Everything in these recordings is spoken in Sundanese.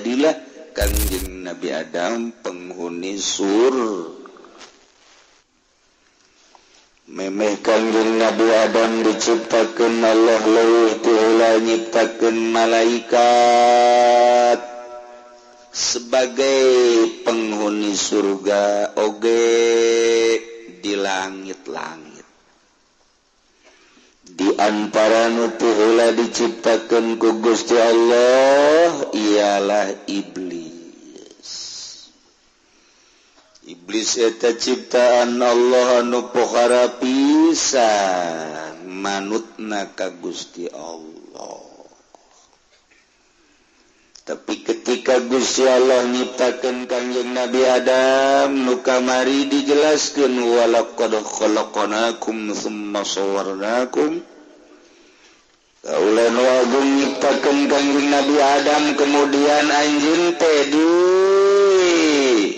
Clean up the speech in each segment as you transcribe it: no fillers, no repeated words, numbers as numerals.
Jadilah Kangjeng Nabi Adam penghuni sur. Memeh Kangjeng Nabi Adam diciptakeun, Allah leuwih ti heula nyiptakeun malaikat sebagai penghuni surga oge di langit-langit. Di antara nu ti heula diciptakeun ku Gusti Allah ialah iblis. Iblis eta ciptaan Allah anu pohara pisan manutna ka Gusti Allah. Tapi ketika Gusti Allah nyiptakeun Kangjeng Nabi Adam, nu kamari dijelaskeun, walaqad khalaqnakum tsumma sawwarnakum. Kaula nu agung nyiptakeun Kangjeng Nabi Adam, kemudian anjeun teh di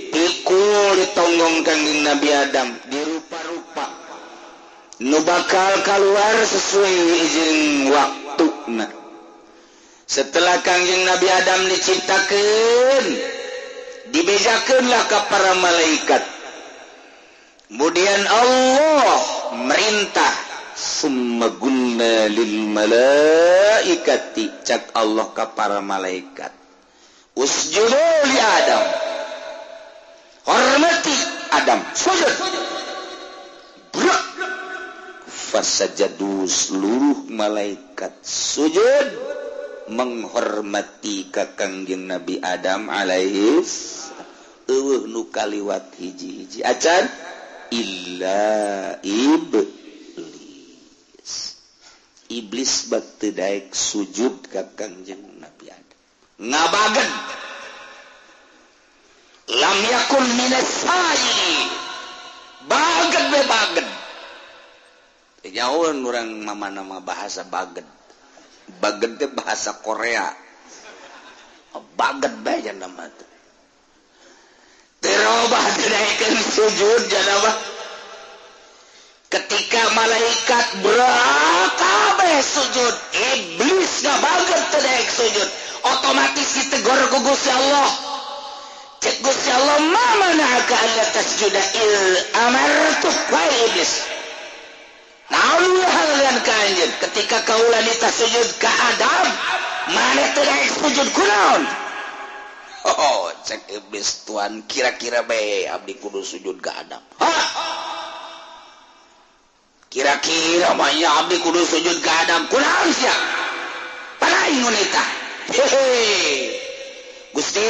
pikul ditonggong Kangjeng Nabi Adam dirupa-rupa nu bakal keluar sesuai izin waktuna. Setelah Kangjeng Nabi Adam diciptakan, dibejakeunlah ke para malaikat. Kemudian Allah merintah, summa qulna lil malaikati, cak Allah ke para malaikat, usjudu li Adam, hormati Adam, sujud. Brak, fasajadu, seluruh malaikat sujud menghormati ka Kangjeng Nabi Adam alaihis. Euweuh nu kaliwat hiji-hiji acan illa iblis. Iblis bak teu daek sujud ka Kangjeng Nabi Adam, ngabagen, lam yakun minas sajidin, bagen be bagen. Teu nyahoeun urang mama nama bahasa bagen. Bagen teh bahasa Korea. Bagen bae nama teh. Terobah dinaikkeun sujud janaba. Ketika malaikat berkabeh sujud, iblis ngabagen teu daek sujud. Otomatis ditegur ku Gusti Allah. Cek Gusti Allah, ma mana'aka alla tasjuda il amartuk, wahai iblis. Naon halangan ka anjeun ketika kaula nitah sujud ka Adam, maneh teu daek sujud, kunaon? Oh, cek iblis, Tuhan, kira-kira bae abdi kudu sujud ka Adam. Hah? Kira-kira mah nya abdi kudu sujud ka Adam, kunaon sia? Panaing nu nitah. Hehe. Gusti,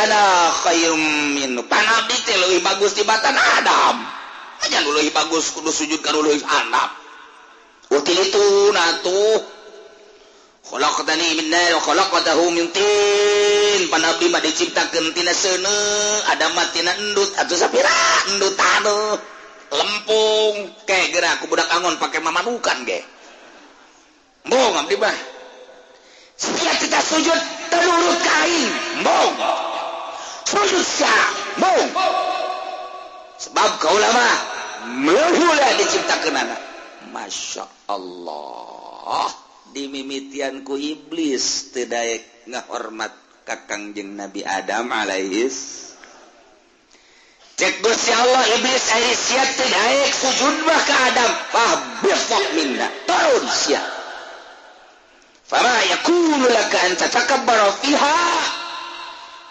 ana khairum min, pan abdi teh leuwih bagus tibatan Adam. Aja nu leuwih bagus kudu sujud ka nu leuwih handap. Util itu natuh. Khalaqtani min nar wa khalaqtahu min tin. Pan abdi mah diciptakeun tina seuneu, Adam mah tina endut, atuh sapira endut aduh. Lempung ke geura ku budak angon pake mamanukan ge. Embung abdi mah. Sia kita sujud telurut ka aing, embung. Sujud sia, embung. Sebab kaula mah meuhula diciptakeunana. Masya Allah, dimimitian ku iblis teu daek ngahormat ka Kangjeng Nabi Adam alaihis. Cek Gusti Allah, iblis, ari sia teu daek sujud mah ka Adam, fahbit minna, turun sia. Fama yakunu laka an tatakabbara fiha,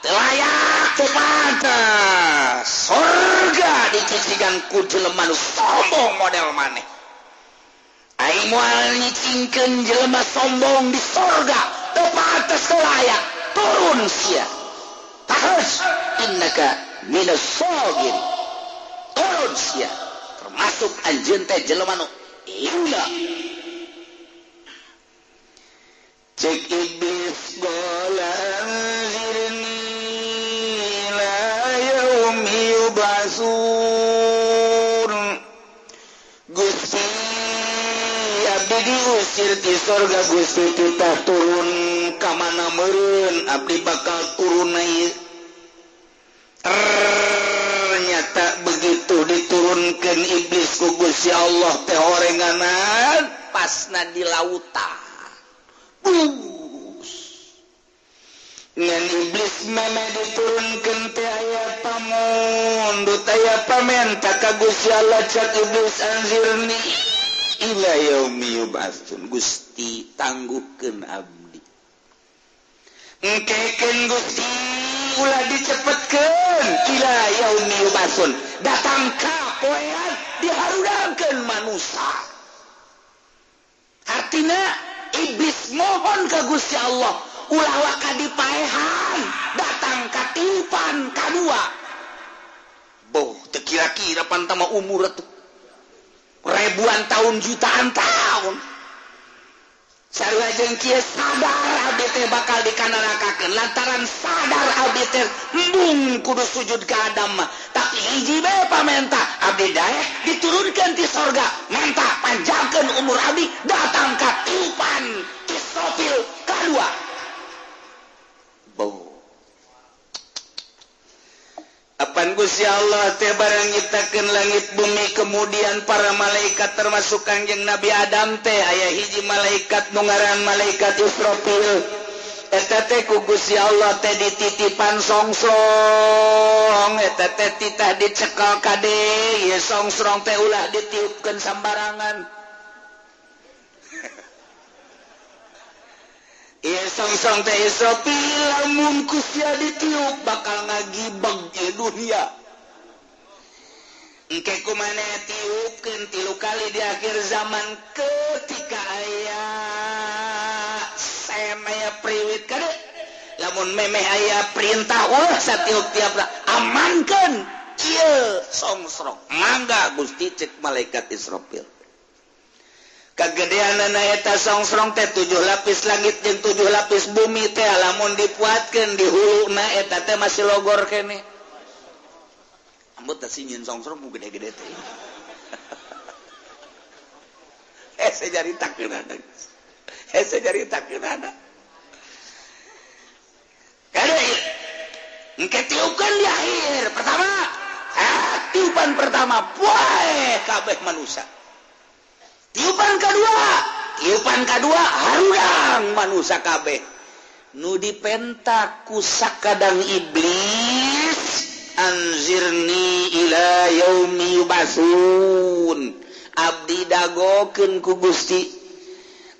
teu layak, teu pantas surga dicicigan ku jelema nu sombong model maneh. Aing moal nyicingkeun jelema sombong di surga, teu pantas, teu layak, turun sia. Tahus innaka minas sagir, turun sia, termasuk anjeun teh jelema nu hina. Cek iblis, qala anzirni ila yaumi yub'atsun. Gusti, abdi diusir ti sorga. Gusti titah turun ka mana meureun abdi bakal turun naik. Ternyata begitu diturunkan iblis ku Gusti Allah teh horenganan pasna di lautan. Bus. Ngan iblis meme diturunkeun teh aya pamundut aya pamenta ka Gusti Allah cak iblis anzirni ila yaumi yub'atsun. Gusti tangguhkeun abdi. Engkekeun Gusti ulah dicepetkeun ila yaumi yub'atsun. Datang ka poean diharudangkeun manusia. Artina iblis mohon ka Gusti Allah ulah waka dipaehan datang ka tiupan kadua. Boh teu kira-kira pantama umur atuh ribuan tahun jutaan tahun. Sarua jeung kieu sadar abdi teh bakal dikanarakakeun lantaran sadar abdi teh embung kudu sujud ka Adam mah. Tapi hiji bae pamenta abdi daek diturunkeun ti sorga menta panjangkeun umur abdi datang ka tiupan Israfil kadua. Boh. Apan Gusti Allah teh barang nyiptakeun langit bumi kemudian para malaikat termasuk Kangjeng Nabi Adam teh aya hiji malaikat nu ngaran malaikat Israfil. Eta teh ku Gusti Allah teh dititipan songsrong, eta teh titah dicekal kade, ieu songsrong teh ulah ditiupkeun sambarangan. Ieu songsrong teh Israfil lamun ku sia ditiup bakal ngagibeg ieu dunia. Engke kumaneh tiupkeun 3 kali di akhir zaman ketika aya sem aya priwit kade lamun memeh aya perintah ulah satiup tiap amankeun ieu songsrong. Mangga Gusti cek malaikat Israfil. Kagedeanana eta songsrong teh 7 lapis langit jeung 7 lapis bumi teh lamun dipuatkeun di huluna eta teh masih logor keneh. Ambut teh sieun songsrong ku gede-gede teh. Hese jaritakeunana. Hese jaritakeunana. Kade engke tiupkeun di akhir pertama. Tiupan pertama poe kabeh manusia. Tiupan kedua harudang manusia kabeh. Nu dipentak ku sakadang iblis anzirni ila yaumi yub'atsun. Abdi dagokeun ku Gusti.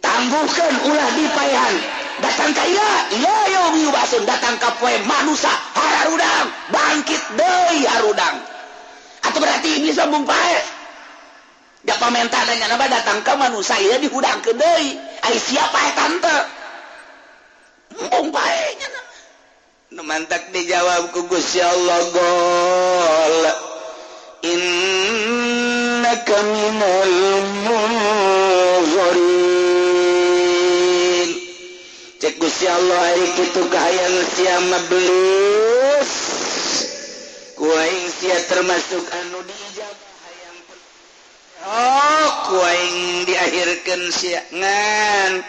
Tangguhkeun ulah dipaehan. Datang ka ila yaumi yub'atsun, datang ka poe manusia harudang, bangkit deui harudang. Atuh berarti iblis embung pae. Da pamenta nanya naba datang ka manusia ieu dihudangkeun deui. Ai siapa eta tante? Embung pae nya. Nu mantak dijawab ku Gusti Allah gol. Innaka minal munzirin. Cek Gusti Allah ari kitu kahayang sia mablis. Ku aing sia termasuk anu diijabah. Oh, ku aing diakhirkeun sia ngan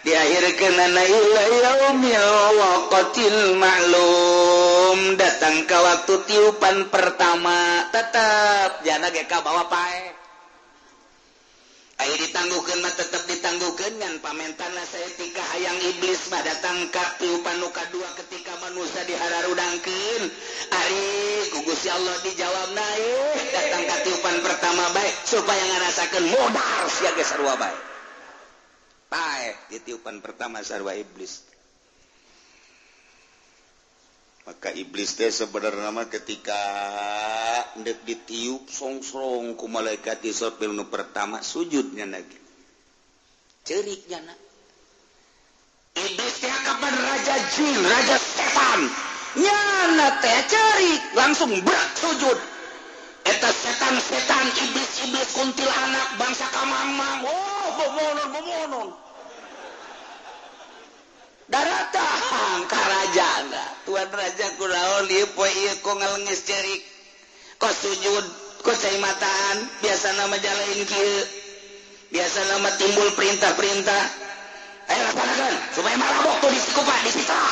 diakhirkeun ana ila yaumil waqtil ma'lum, datang ka waktu tiupan pertama tetep jana ge ka bawa pae. Aya ditangguhkeun mah tetep ditangguhkeun ngan pamentana saeutik hayang iblis mah datang ka tiupan nu kadua ketika manusia dihararudangkeun. Ari ku Gusti Allah dijawabna datang ka tiupan pertama bae supaya ngarasakeun modar sia ge sarua bae. Pae di tiupan pertama sarua iblis. Maka iblis teh sebenarnya mah ketika ndek ditiup songsrong ku malaikat Israfil nu pertama sujudnya lagi. Cerik nya na. Iblis teh kapan raja jin, raja setan. Nyana teh cerik langsung berak sujud. Eta setan-setan iblis-iblis kuntilanak bangsa kamang-mang. Oh, bomonon-bomonon. Daratang ka raja. Tuan raja kuraon ieu poe ieu ko ngalengis cerik. Ko sujud, ko cai mataan, biasana mah jalain kieu. Biasana mah timbul perintah-perintah. Ayo laksanakeun supaya marabok tuh di Sikupa, di Citra.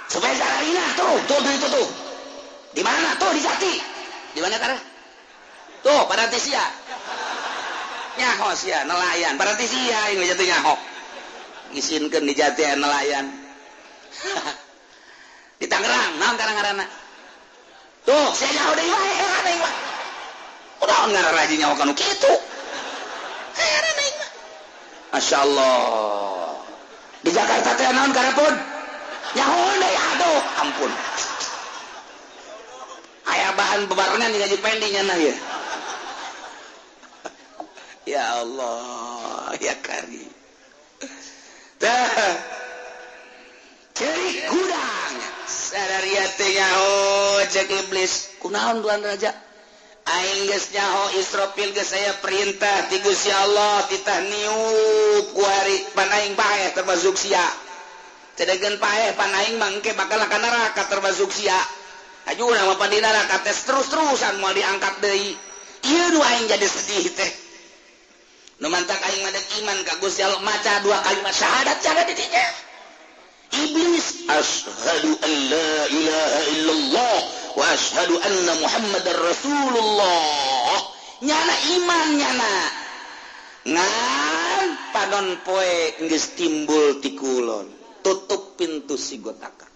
Supaya Zararina tuh, tuh itu tuh. Di mana tuh di Jati? Di mana tara? Tuh, Parantisia. Nyaho sia nelayan, Parantisia ini jatuh nyaho. Isinkeun di Jati nelayan. Di Tangerang naon ngaranna? Tuh, saya nyaho deui wae heran aing mah. Udah ngaran raji nyaho kanu kitu. Heran aing mah. Masya Allah. Di Jakarta teh naon karepun? Nyaho deui aduh, ampun. Aya bahan bebarengan di gaji pendi nya ya. Ya Allah, ya kari. Tah. Cerik gudang. Sadaria teh nyaho cek iblis. Kunaon Tuan Raja? Aing geus nyaho Israfil geus aya perintah ti Gusti Allah titah niup ku hari pan aing paeh termasuk sia. Cedegeun paeh pan aing mah engke bakal ka neraka termasuk sia. Aju urang mah pan di neraka teh terus-terusan moal diangkat deui. Ieu nu aing jadi sedih teh. Nu mantak aing mah deuk iman ka Gusti Allah maca dua kalimat syahadat cara di dinya. Iblis asyhadu an la ilaha illallah wa asyhadu anna Muhammadar Rasulullah. Nyana iman nyana. Ngan panon poe geus timbul ti kulon. Tutup pintu sigotaka.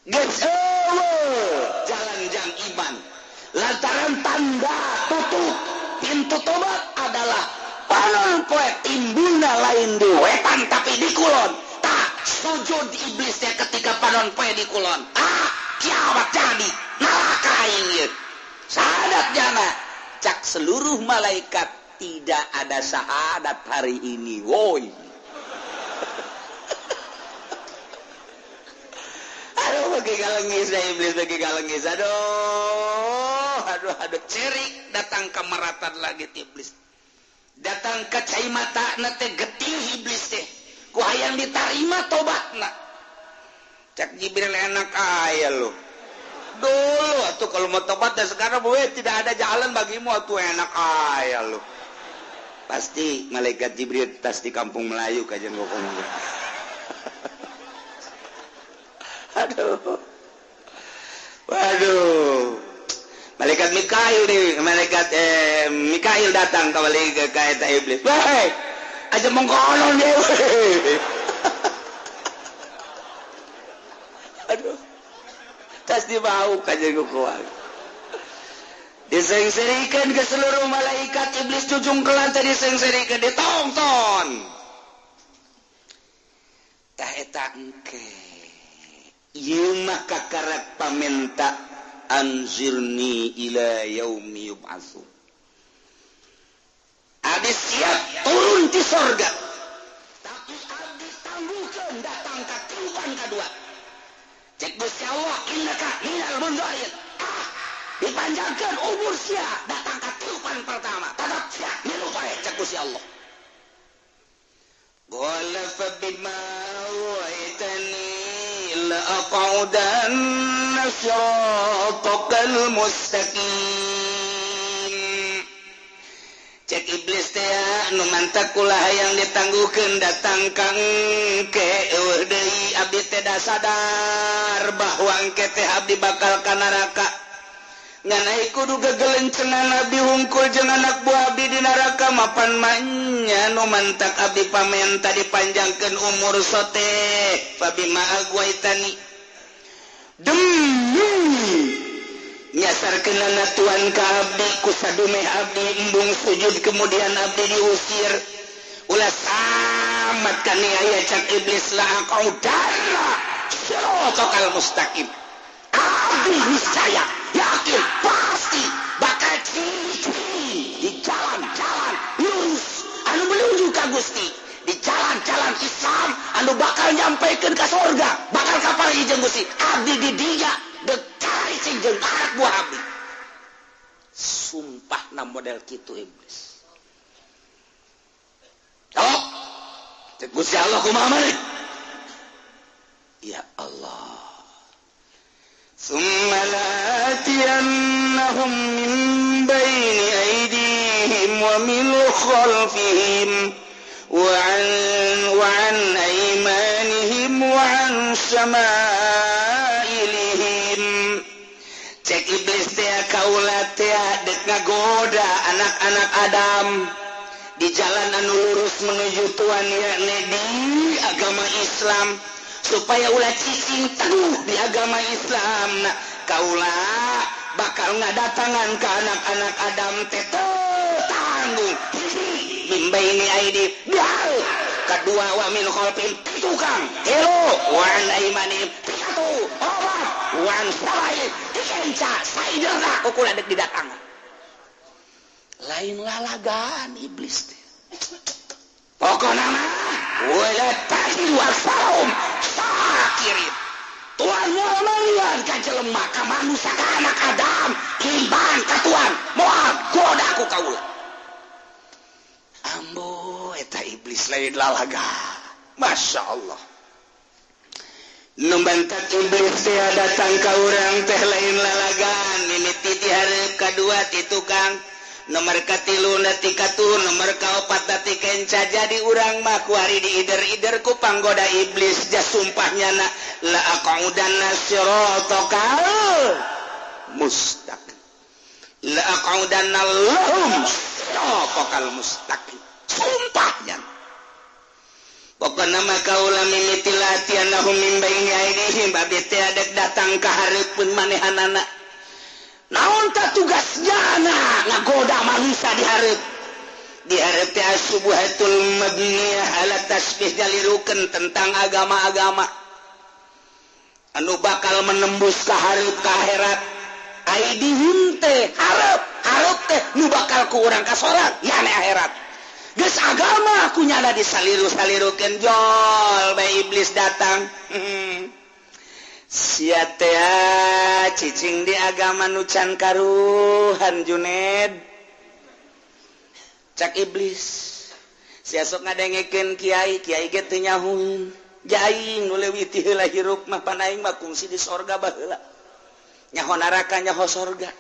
Geus eueuh jalan jang iman. Lantaran tanda tutup pintu tobat adalah panon poe timbulna lain di wetan tapi di kulon. Tak sujud iblisnya ketika panon poe di kulon. Ah, kiamat jadi neraka aing ieu. Syahadat jana cak seluruh malaikat tidak ada syahadat hari ini. Woi. Aduh bagi galengis dah iblis bagi galengis. Aduh, aduh, aduh cerik datang ke meratan lagi iblis. Datang ke cai mata na teh getih iblis teh. Ku hayang ditarima tobatna. Cak Jibril enak aya lu. Dulu atuh kalau mau tobat dan sekarang gue tidak ada jalan bagimu atuh enak aya lu. Pasti malaikat Jibril tas di kampung Melayu kajian gua ngomong. Aduh. Waduh. Malaikat Mikail nih, malaikat Mikail datang kembali ke eta iblis. Weh, aja mengkolon dia. Aduh. Tas dibau kajian gua. Disengserikan ke seluruh malaikat iblis jujung ke lantai disengserikan ditonton. Tah eta engke. Ieu mah kakarak pamenta anzirni ila yaumi yub'atsun. Abdi siap turun di sorga. Tapi abdi tangguhkeun datang ka tiupan kadua. Cek Gusti Allah innaka minal mundzirin. Ah, dipanjangkeun umur sia datang ka tiupan pertama. Tetap sia milu bae cek Gusti Allah. Qala fa bima waitani la'aq'udanna siratakal mustaqim. Cek iblis teh nu mantak kula hayang ditangguhkeun datang kang ke eueuh deui abdi teh da sadar bahwa engke teh abdi bakal ka neraka. Ngan ai kudu gegelencengan abdi hungkul jeung anak buah abdi di neraka mapan manya nu mantak abdi pamenta dipanjangkeun umur sote fabima agwaitani demi nyasarkeunana tuan ka abdi ku sadumeh abdi embung sujud kemudian abdi diusir ulah samat kaniaya cak iblis la aqaudanna siratal mustaqim. Abdi niscaya yakin pasti bakal ciri di jalan-jalan lurus anu menuju ka Gusti, di jalan-jalan Islam anu bakal nyampaikan ka sorga, bakal kapal jeung Gusti. Abdi di dia deuk cari cing jeung anak buah abdi. Sumpah na model kitu iblis. Oh, cek Gusti Allah kumaha maneh? Ya Allah. ثم لآتينهم من بين أيديهم ومن خلفهم وعن أيمانهم وعن شمائلهم. Cek iblis teh kaula teh dek ngagoda anak-anak Adam di jalan anu lurus menuju Tuhan yakni di agama Islam. supaya ulah cicing teguh di agama Islam. Nah, kaula bakal ngadatangan ke anak-anak Adam teh tanggung min baini aidi dihareup, kedua wa min khalfihim tukang, tilu wa an aimanihim satu opat wa an syama'ilihim kenca saiderna ukul adek didatangan. Lain lalagan iblis teh. Pokona mah wala tajidu aktsarahum syakirin. Tuhan moal malian ka jelema ka manusia ka anak Adam iman ka Tuhan moal goda ku kaula. Ambo eta iblis lain lalaga. Masya Allah. Nu bantak iblis teh datang ka urang teh lain lalagan mimiti ti hareup kadua ti tukang nomor katilu ti katuhu nomor kaopat ti kenca. Jadi urang mah kuari diider-ider ku panggoda iblis ja sumpahnya na la aqudanna siratakal mustaqim la aqudanna lahum siratakal mustaqim sumpahnya. Pokona mah kaula mimiti latianahum min baini aidihim abdi teh adek datang ka hareupeun manehanana. Naon ta tugasnya ngagoda manusia dihareup dihareup teh asubuhatul mabniyah ala tasbih jalirukeun tentang agama-agama anu bakal menembus ka hareup ka akhirat. Aidihim teh hareup hareup teh nu bakal ku urang ka salat yane akhirat. Geus agama ku nyana disaliru-salirukeun jol bae iblis datang. Sia teh cicing di agama nu can karuhan Juned. Cak iblis. Sia sok ngadengekeun kiai, kiai ge teu nyahueun. Jaing nu leuwih ti heula hirup mah pan aing mah kungsi di sorga baheula. Nyaho neraka nyaho sorga.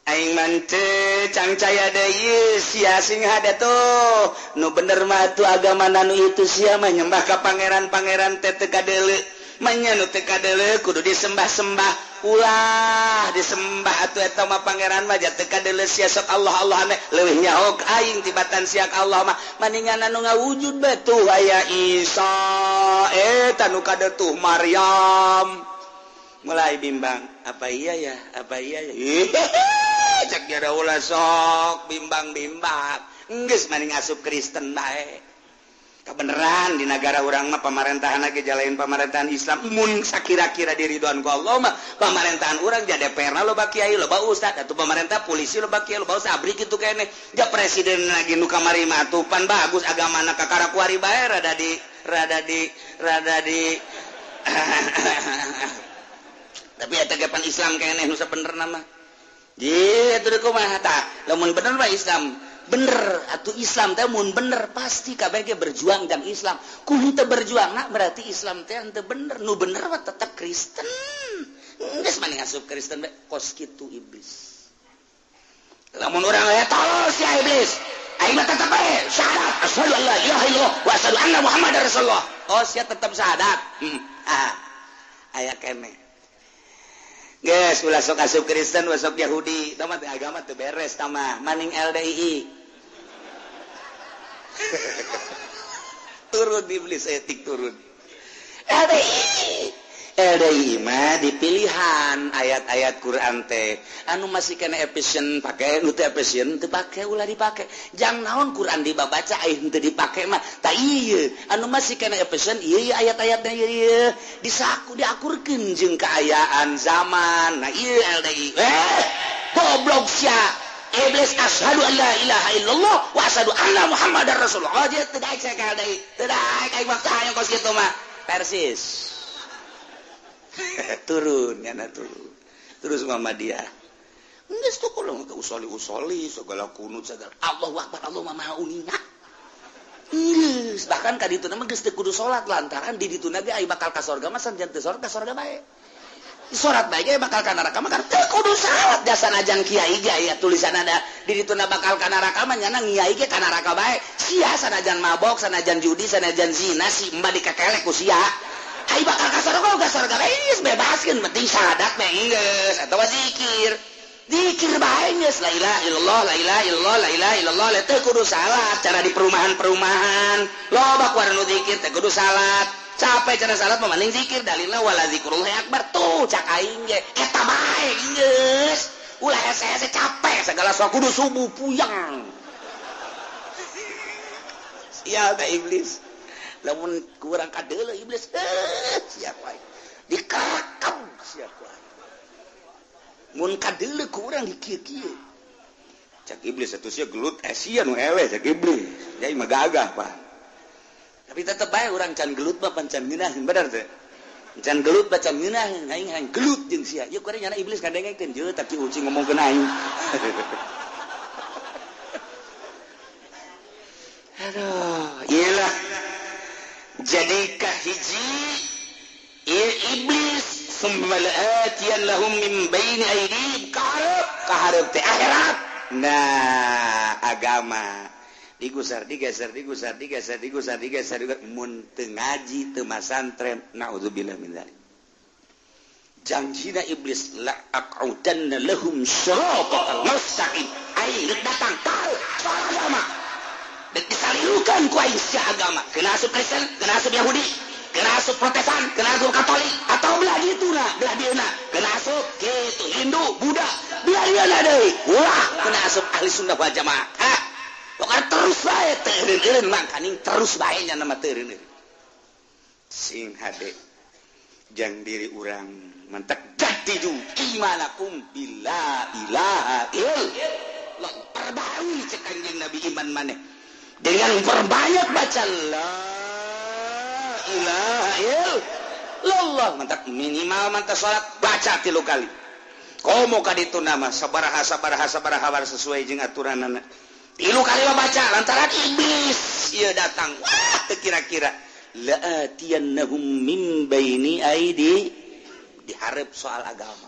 Aing mah teu cangcaya deui sia sing hade tuh. Nu bener mah atuh agama nu itu sia mah nyembah ka pangeran-pangeran teh teu kadeuleu. Manya nu teu kadeuleu kudu disembah-sembah ulah disembah atuh eta mah pangeran mah ja teu kadeuleu sia sok Allah Allah ame leuwih nyaho ka aing tibatan sia ka Allah mah maningan anu ngawujud bae tuh aya Isa eta nu kadetuh Maryam. Mulai bimbang apa iya ya apa iya ya cek jara ulah sok bimbang-bimbang geus maning asup Kristen bae. Kebenaran di negara urang mah pemerintahan lagi jalanin pemerintahan Islam mun sakira-kira diridhoan ku Allah mah pemerintahan urang jadi DPR loba kiai loba ustad atuh pemerintah polisi loba kiai loba ustad abri kitu keneh ja presiden lagi nu kamari mah atuh pan bagus agamana kakara kuari bae rada di rada di rada di tapi eta ge pan Islam keneh nu sabenerna mah ji atuh kumaha tah lamun bener mah Islam bener atau Islam teh mun bener pasti kabeh ge berjuang jang Islam ku henteu berjuang nah berarti Islam teh henteu bener nu bener mah tetep Kristen geus mah asup Kristen bae kos kitu iblis lamun urang aya tolol sia iblis aing mah tetep bae syahadat asyhadu an la ilaha illallah wa asyhadu anna muhammadar rasulullah. Oh sia tetep syahadat aya keneh geus ulah sok asup Kristen ulah sok Yahudi tah mah agama teu beres tah mah maning LDII turun iblis etik turun LDI LDI mah dipilihan ayat-ayat Quran teh anu masih kena efisien pake nu teu efisien teu pake ulah dipake jang naon Quran dibabaca aya henteu dipake mah tah ieu anu masih kena efisien ieu ayat-ayatna ieu disaku diakurkeun jeung kaayaan zaman. Nah ieu LDI goblok sia iblis asyhadu an la ilaha illallah wa asyhadu anna muhammadar rasulullah. Oh teu daek saya ka LDI teu daek aing mah hayang kos kitu mah persis. Turun nyana turun terus Muhammadiyah geus tuh kulo usoli-usoli segala kunut segala Allahu akbar Allah maha uninga geus bahkan ka dituna mah geus teu kudu salat lantaran di dituna ge aya bakal ka sorga mah sanajan teu sorga sorga bae salat bae ge bakal ka neraka mah teu kudu salat jasa najan kiai ge aya tulisan ada di dituna bakal ka neraka mah nyana kiai ge ka neraka bae sia sanajan mabok sanajan judi sanajan zina si emba dikekelek ku sia ai bakal ka sorga ka sorga bae geus bebaskeun penting syahadat mah geus atawa zikir. Dikir bae geus la ilaha illallah la ilaha illallah la ilaha illallah teu kudu salat cara di perumahan-perumahan. Loba ku anu zikir teu kudu salat. Capek cara salat mah mending zikir dalilna wala zikrullahi akbar tuh cak aing ge eta bae geus. Ulah hese-hese capek segala sok kudu subuh puyeng. Sial teh iblis. Lamun kurang kadeuleu iblis siap wae. Dikarakam siap wae. Mun kadeuleu kurang di kieu-kieu. Cak iblis atuh sia gelut sia nu eleh cak iblis. Jadi mah gagah pak. Tapi tetep bae urang can gelut mah pan can ngeunaheun bener teh. Can gelut mah can ngeunaheun aing hayang gelut jeung sia. Ieu kuari nyana iblis kadengekeun jeuh tah ki ucing ngomongkeun aing. Aduh, iyalah. Jadi kahiji iblis summa la'atiyan lahum min baini aydihim kaharep kaharep teh akhirat. Nah, agama digusar digeser digusar digeser digusar digeser mun teu ngaji teu masantren naudzubillah min dzalik. Janjina iblis la aq'udanna lahum siratal mustaqim. Aing rek datang tahu soal agama. Dek disalilukan ku aing sia agama. Kena asup Kristen, kena asup Yahudi, kena asup Protestan, kena asup Katolik, atau belah dituna, belah dieuna, kena asup kitu Hindu, Buddha, belah dieuna deui. Ulah kena asup ahli sunnah wal jamaah. Ha. Pokoknya terus bae teu mangkaning terus bae nya nama teu eureun. Sing hade jang diri urang mantak jadidu imanakum bila ilaha illallah. Perbarui cek Kanjeng Nabi iman maneh dengan perbanyak baca la ilaha illallah. Mantak minimal mantak salat baca 3 kali. Komo ka ditu nama sabaraha sabaraha sabaraha sesuai jeung aturanana. 3 kali baca lantaran iblis ieu datang. Wah teu kira-kira la'atiyannahum min baini aidi diharap soal agama.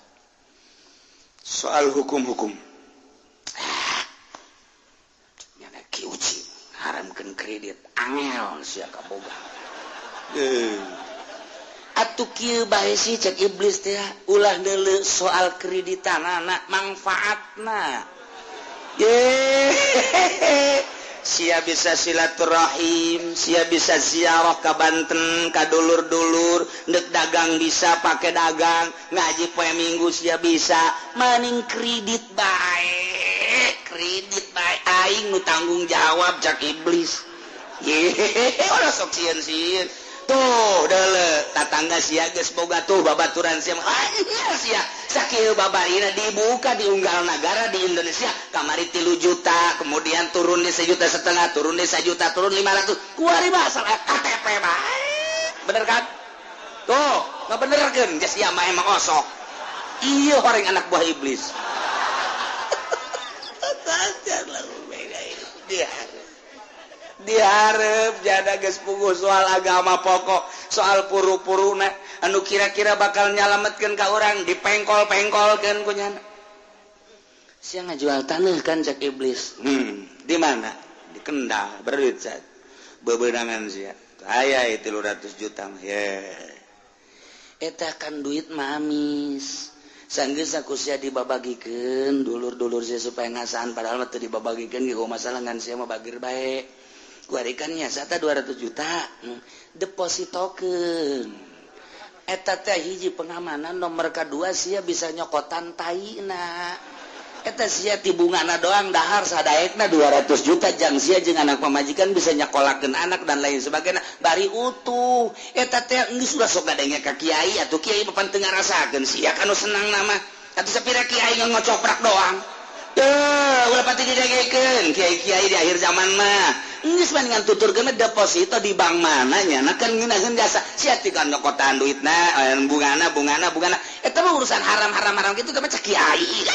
Soal hukum-hukum. Nyana ki uci haramkeun kredit angel sia kaboga. Atuh kieu bae sih cek iblis teh ulah deuleu soal kreditanana mangfaatna. Yehehe. Sia bisa silaturahim, sia bisa ziarah ka Banten, ka dulur-dulur, ndek dagang bisa pake dagang, ngaji poe Minggu sia bisa, maning kredit bae aing nu tanggung jawab cak iblis. Yehehe, ulah sok sieun-sieun. Tuh deuleu tatangga sia geus boga tuh babaturan sia hanya sia sakieu babarina dibuka di unggal nagara di Indonesia kamari 3 juta kemudian turun di 1,5 juta turun di 1 juta turun 500 kuari mah asal KTP bae bener kan tuh ngabenerkeun geus sia mah emang osok ieu horeng anak buah iblis. Diharap jada geus puguh soal agama pokok soal puru-puruna anu kira-kira bakal nyalametkeun ka urang dipengkol-pengkolkeun ku nyana. Sia ngajual taneuh kan cek iblis. Di mana? Di Kendal berit saat bebenangan sia. Aya 300 juta mah. Ye. Eta kan duit mah amis. Sanggeus aku sia dibabagikeun dulur-dulur sia supaya ngasaan padahal mah teu dibabagikeun ge masalah ngan sia mah bagir bae. Kuarikannya sata 200 juta depositokeun eta teh hiji pengamanan nomor kedua sia bisa nyokotan taina eta sia ti bungana doang dahar sadaekna 200 juta jang sia jeung anak pamajikan bisa nyakolakeun anak dan lain sebagainya bari utuh eta teh geus ulah sok gadenge ka kiai atuh kiai mah pan teu ngarasakeun sia kanu senang nama atuh sapira kiai ngocoprak doang. Tuh, ulah pati didengekeun kiai-kiai di akhir zaman mah. Geus mendingan tuturkeun deposito di bank mana nya, na kan ngeunaheun jasa. Sia ti kan nyokotan duitna, bungana bungana bungana. Eta mah urusan haram-haram haram kitu teh mah cek kiai.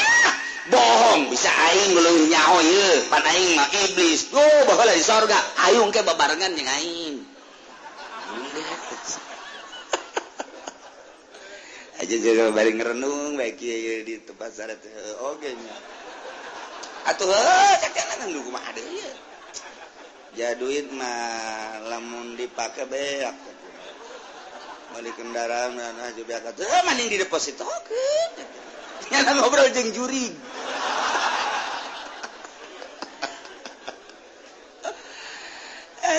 Bohong, bisa aing leuwih nyaho ieu, pan aing mah iblis. Oh, baheula di sorga, hayung ke babarengan jeung aing. Aja jeung bari ngerenung bae kieu di tempat syarat oge nya. Atuh heuh cek jangan nu kumaha deui ieu. Ja duit mah lamun dipake beak. Meuli kendaraan mah beak atuh mending didepositokeun. Nyana ngobrol jeung jurig.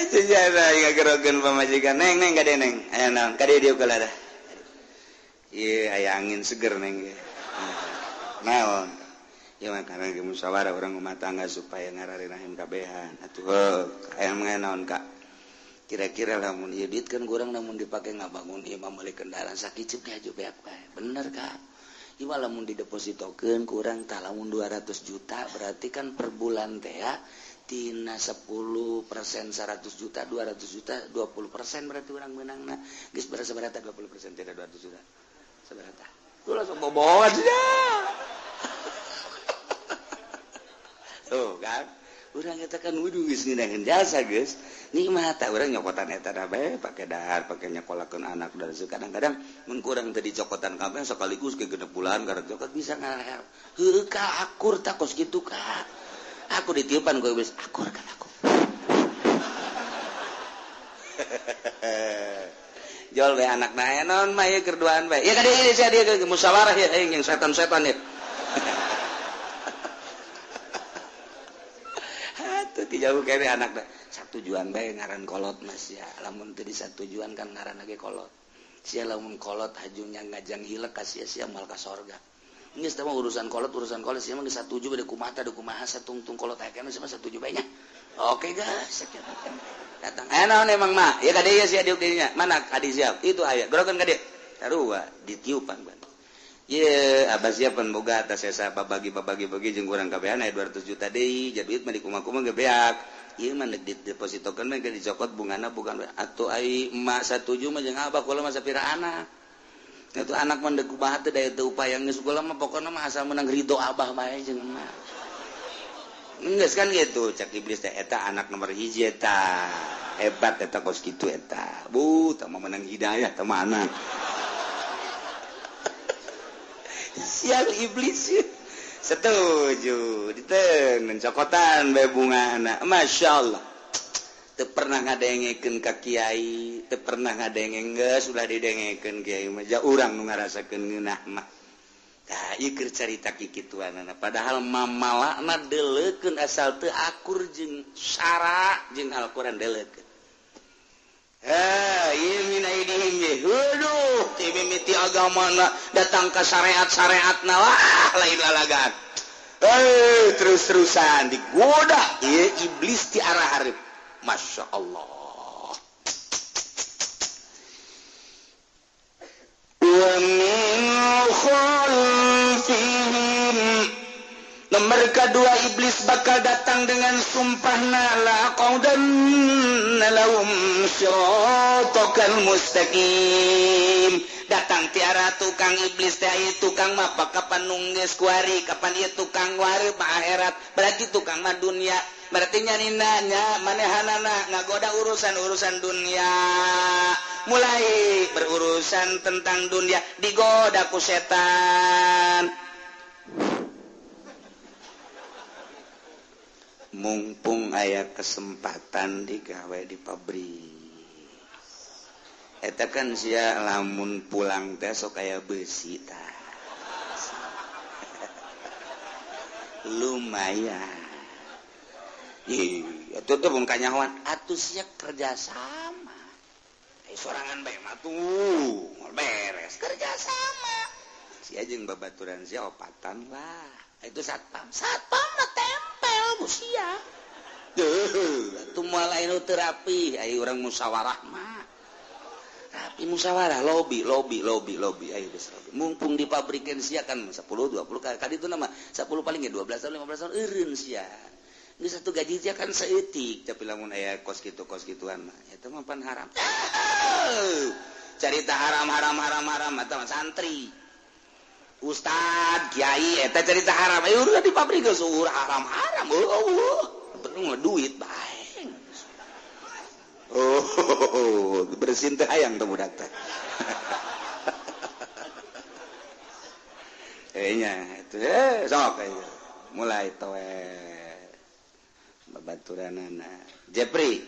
Ngagerokeun pamajikan neng neng kade neng aya naon kade dieu kalah ieu aya angin seger neng naon ieu mah karena ge musyawarah urang rumah tangga supaya ngararinahim kabehan atuh heuh aya naon ka kira-kira lamun ieu duit kan kurang lamun dipake ngabangun ieu mah meuli kendaraan sakiceup ge aju beak bae bener ka ieu mah lamun didepositokeun kurang tah lamun 200 juta berarti kan per bulan teh ya tina 10% 100 juta 200 juta 20% berarti orang menangna geus berasa 20% tidak 200 juta seberapa lu langsung boboan ya. Tuh kan urang eta kan wudu geus ngeunaheun jasa geus nikmat tah urang nyokotan eta bae pake dahar pake nyekolakeun anak dan kadang-kadang mun kurang teu dicokotan kabeh sekaligus ke genep bulan karek cokot bisa ngarahel heueuh ka akur tah kos kitu ka aku ditiupan gue iblis akur kan aku. Jol we anak na naon mah ieu keur duaan bae. Ya ka dieu sia dieu musyawarah ya aing jeung setan-setan ya. Atuh ti jauh kene anak da satujuan bae ngaran kolot mas ya. Lamun teu disatujuan kan ngaran ge kolot. Sia lamun kolot hajunya ngajang hilek ka sia-sia moal ka sorga. Geus teh mah urusan kolot sia mah geus satuju bade kumaha teh kumaha satungtung kolot aya kana sia mah satuju bae nya. Oke guys, datang. Naon emang mah? Ya ka dieu sia diuk dinya. Mana kadi siap? Itu aya. Gorokeun ka dieu. Sarua ditiupan ban. Ye, abah siapan boga atas sesa babagi-babagi jeung urang kabehan aya 200 juta deui, jadi duit mah dikumaha-kumaha ge beak. Ieu mah deuk didepositokeun mah dicokot bungana bukan atuh ai emak satuju mah jeung abah kula mah sapira anak. Itu anak mah deuk kumaha teh daya teu upaya geus kula mah pokona mah asal menang ridho abah bae jeung emak. Geus kan gitu cak iblis teh eta anak nomor hiji eta. Hebat eta kos kitu eta. Bu, tah mah menang hidayah tah mah anak. Sial iblis. Setuju, diteun cokotan bae bungana. Masyaallah. Teu pernah ngadengekeun ka kiai, teu pernah ngadenge geus ulah didengekeun kiai mah ja urang nu ngarasakeun ngeunah mah. Tah ieu keur carita kikituanana padahal mamalakna deuleukeun asal teu akur jeung syara jeung Al-Qur'an deuleukeun. Heh, ieu min aidihim ye. Heuduh, ti mimiti agamana datang ka syariat-syariatna wah lain lalagaan. Terus-terusan digoda ieu iblis ti arah hareup. Masya Allah. Wa min khalfihim. Nomor kedua iblis bakal datang dengan sumpahna la qaudanna lahum siratal mustaqim. Datang tiara tukang iblis teh ieu tukang mah kapan nunggeus kuari, kapan ieu tukang wari mah akhirat, berarti tukang mah dunia. Berarti nyanina nya manehanana ngagoda urusan-urusan dunia. Mulai berurusan tentang dunia digoda ku setan. Mumpung aya kesempatan digawe di pabrik. Eta kan sia lamun pulang teh sok aya beusi tah. Lumayan. Ih, atuh teh mun kanyahoan atuh sia kerja sama. Sorangan bae mah tuh, beres kerja sama. Sia jeung babaturan sia opatan lah. Itu satpam. Satpam mah tempel ku sia. Duh, atuh moal aya nu teu rapi, aya urang musyawarah mah. Rapi musyawarah lobi lobi lobi lobi ayo geus lobi. Mumpung di pabrikeun sia kan 10 20 kali itu nama 10 paling ge 12 tahun 15 tahun eureun sia. Geus satu gaji sia kan saeutik tapi lamun aya kos kitu kos kituan mah eta mah pan haram. Carita haram haram haram haram eta mah santri. Ustad, kiai eta carita haram. Ayo udah di pabrik geus haram haram. Eueuh, penting mah duit bae. Oh, bersin teh hayang teh budak teh. Kayaknya itu sok ayo. Mulai towe babaturanana. Jepri.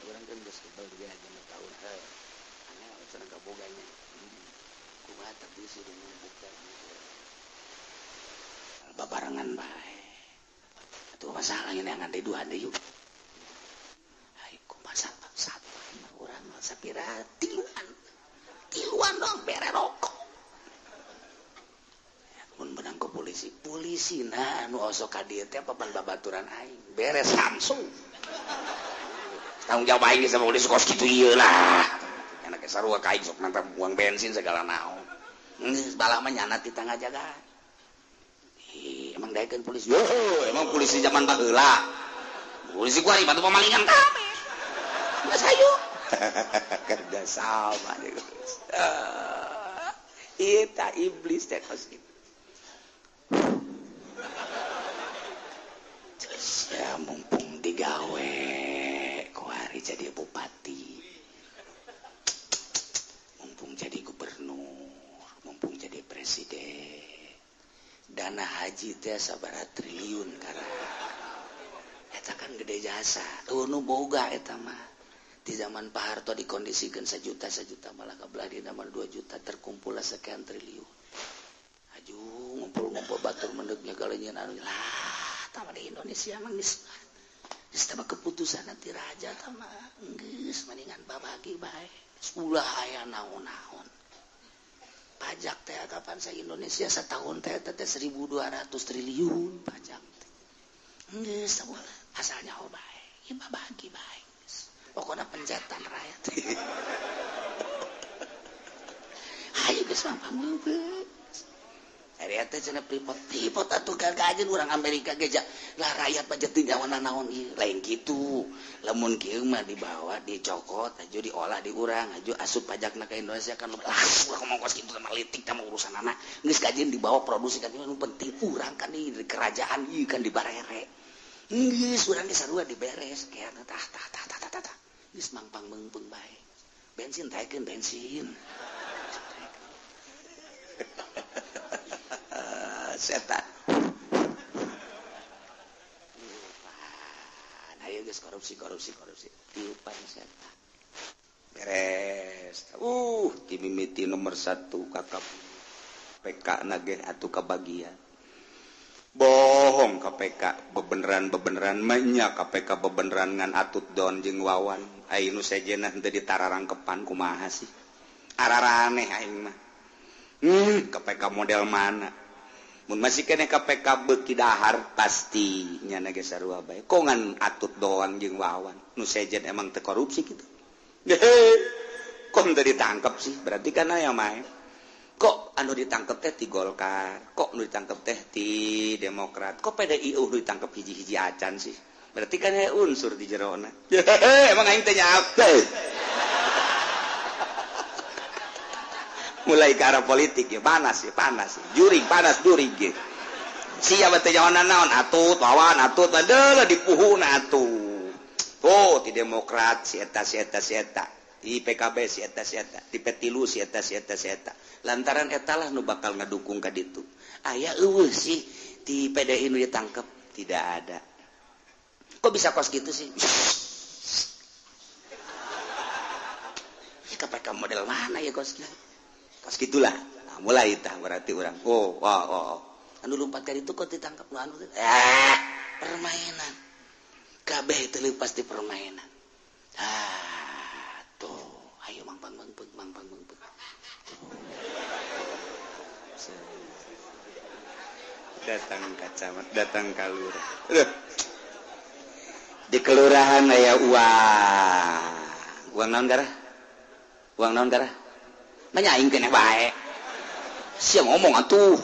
Urang kan geus kebal dia jam tahun. Cenah kaboganya. Kumaha tapi sudah numpuk babarengan bae. Atuh masalah ini yang deui dua deui yuk. Ai kumaha satpam urang mah sapira tiluan. Tiluan dong bere rokok. Mun menang ke polisi, polisi nah nu osok ka dieu teh papan babaturan aing. Beres langsung. Tanggung jawab aing sama polisi kos kitu ieu lah. Enak sarua ka aing sok mantap buang bensin segala naon. Geus balah mah nyana ti tangga jaga. Ih, emang daekeun polisi. Yo, emang polisi zaman baheula. Polisi kuari batu pamalingan kabeh. Geus hayu. Kerja sama geus. Eta iblis teh kos kitu. Ya mumpung digawe kuari jadi bupati, mumpung jadi gubernur, mumpung jadi presiden. Dana haji teh sabaraha triliun karena eta kan gede jasa. Nu boga eta mah di zaman Pak Harto dikondisikan sejuta sejuta malah kabelah di nama 2 juta terkumpul sekian triliun. Aju ngumpul-ngumpul batur mendeknya galenyeun anu lah. Tama di Indonesia mah geus tama keputusan nanti raja tama geus mendingan babagi bae. Ulah aya naon-naon. Pajak teh kapan sa Indonesia setahun teh teh 1.200 triliun pajak teh. Geus asalnya oh bae, ieu babagi bae. Pokona pencetan rakyat. Hayu geus mah pameupeut. Ari teh cenah pripot-pripot atuh gagajeun urang Amerika ge lah rakyat mah teu nyawana naon ieu lain kitu. Lamun kieu mah dibawa dicokot aju diolah di urang aju asup pajakna ka Indonesia kan lah urang ngomong kos kitu mah litik tah urusanana. Geus kajeun dibawa produksi kan nu penting urang kan di kerajaan ieu kan dibarere. Geus urang ge sarua diberes kieu tah tah tah tah tah. Geus mangpang meungpeung bae. Bensin taekeun bensin. Setan. Tiupan. Ayo geus korupsi korupsi korupsi. Tiupan setan. Beres. Timimiti nomor 1 kakap PK nage atuh kabagian. Bohong KPK bebeneran-bebeneran mah KPK bebeneran ngan atut don jeung Wawan. Ai nu sejenna henteu ditararangkepan kumaha sih? Araraneh aing mah. KPK model mana? Mun masih kene KPK beuki dahar pasti nyana ge sarua bae. Kok ngan atut doang jeung Wawan. Nu sejen emang teu korupsi kitu. Kok teu ditangkep sih? Berarti kan aya mah. Kok anu ditangkep teh ti Golkar, kok anu ditangkep teh ti Demokrat, kok PDI nu ditangkep hiji-hiji acan sih? Berarti kan aya unsur di jerona. Emang aing teh nyape. Mulai ke arah politik ya panas ya panas juring panas juring gitu siapa teh nyawana naon atut Wawan atut adalah dipuhuna atuh oh di Demokrat si eta si eta si eta di PKB si eta si eta di P3 si eta si eta si eta lantaran eta lah nu bakal ngadukung ka ditu aya eueuh sih di PDI nu ditangkep tidak ada kok bisa kos gitu sih KPK model mana ya kos gitu kos gitulah nah, mulai tah berarti orang oh oh oh anu lompat ka ditu kok ditangkap nu anu permainan kabeh teu leupas di permainan ah tuh ayo mangpang mangpang mangpang mangpang datang ka camat datang ka lurah di kelurahan aya uang uang naon garah uang naon garah nanya aing keneh bae sia ngomong atuh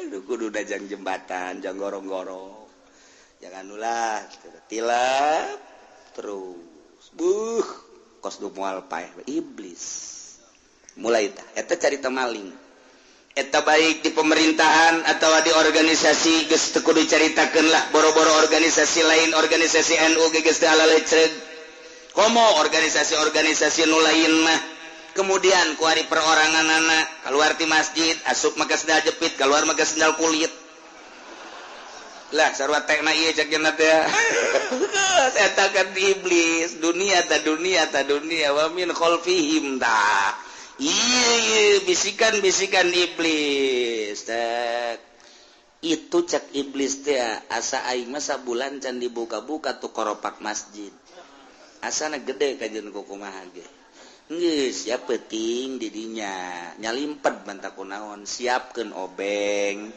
aduh kudu dajang jembatan jang gorong-gorong jangan ulah tilap terus buh kos du moal paeh iblis mulai tah eta carita maling eta baik di pemerintahan atau di organisasi geus teu kudu caritakeun lah boro-boro organisasi lain organisasi NU ge geus teu alalecreg komo organisasi-organisasi nu lain mah kemudian kuari perorangan anak keluar ti masjid asup make sendal jepit keluar make sendal kulit Lah sarua tekna ieu cek cenah teh. Eta kan iblis, dunia ta dunia ta dunia wa min khalfihim ta. Ieu bisikan-bisikan iblis. Tek. Itu cek iblis teh asa aing mah sabulan can dibuka-buka tuh koropak masjid. Asana gede kajian kumaha ge. Geus ya peuting didinya nyalimpet bantak kunaon siapkeun obeng.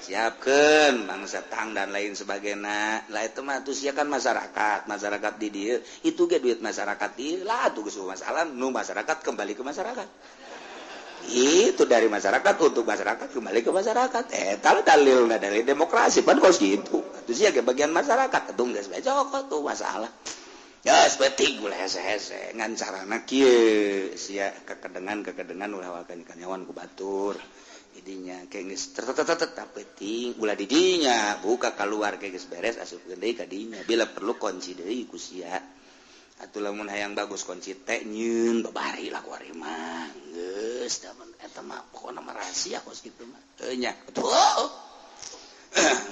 Siapkeun bangsa tang dan lain sebagainya. Lah itu mah tuh sia kan masyarakat, masyarakat di dieu itu ge duit masyarakat di lah tuh geus masalah nu masyarakat kembali ke masyarakat. Itu dari masyarakat untuk masyarakat kembali ke masyarakat. Eta dalilna dari demokrasi pan kos gitu. Atuh sia ge bagian masyarakat atuh geus bae cokot tuh masalah. Ya seperti ulah hese-hese ngan carana kieu sia kekedengan-kekedengan ulah wakan kanyawan ku batur. Didinya kayak geus tetep penting ulah didinya buka keluar kayak geus beres asupkeun deui ka dinya bila perlu kunci deui ku sia. Atuh lamun hayang bagus kunci teh nyeun babari lah ku ari mah geus da eta mah pokona mah rahasia kos kitu mah. Heuh nya. Atuh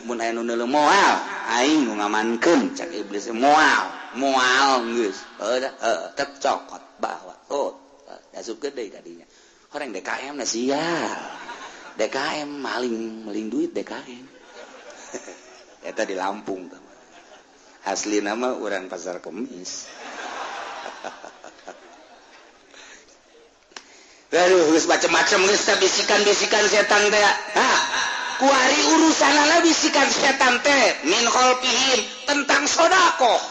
mun aya nu neuleuh moal aing nu ngamankeun cak iblis moal moal geus heuh tetep cokot bawa oh asupkeun deui ka dinya. Horeng DKM na sial. DKM maling duit DKM. Eta di Lampung tah. Asli nama orang Pasar Kemis. Aduh, geus macem-macem geus teh bisikan-bisikan setan teh. Hah, kuari urusanana bisikan setan teh min khalfihim tentang sedekah.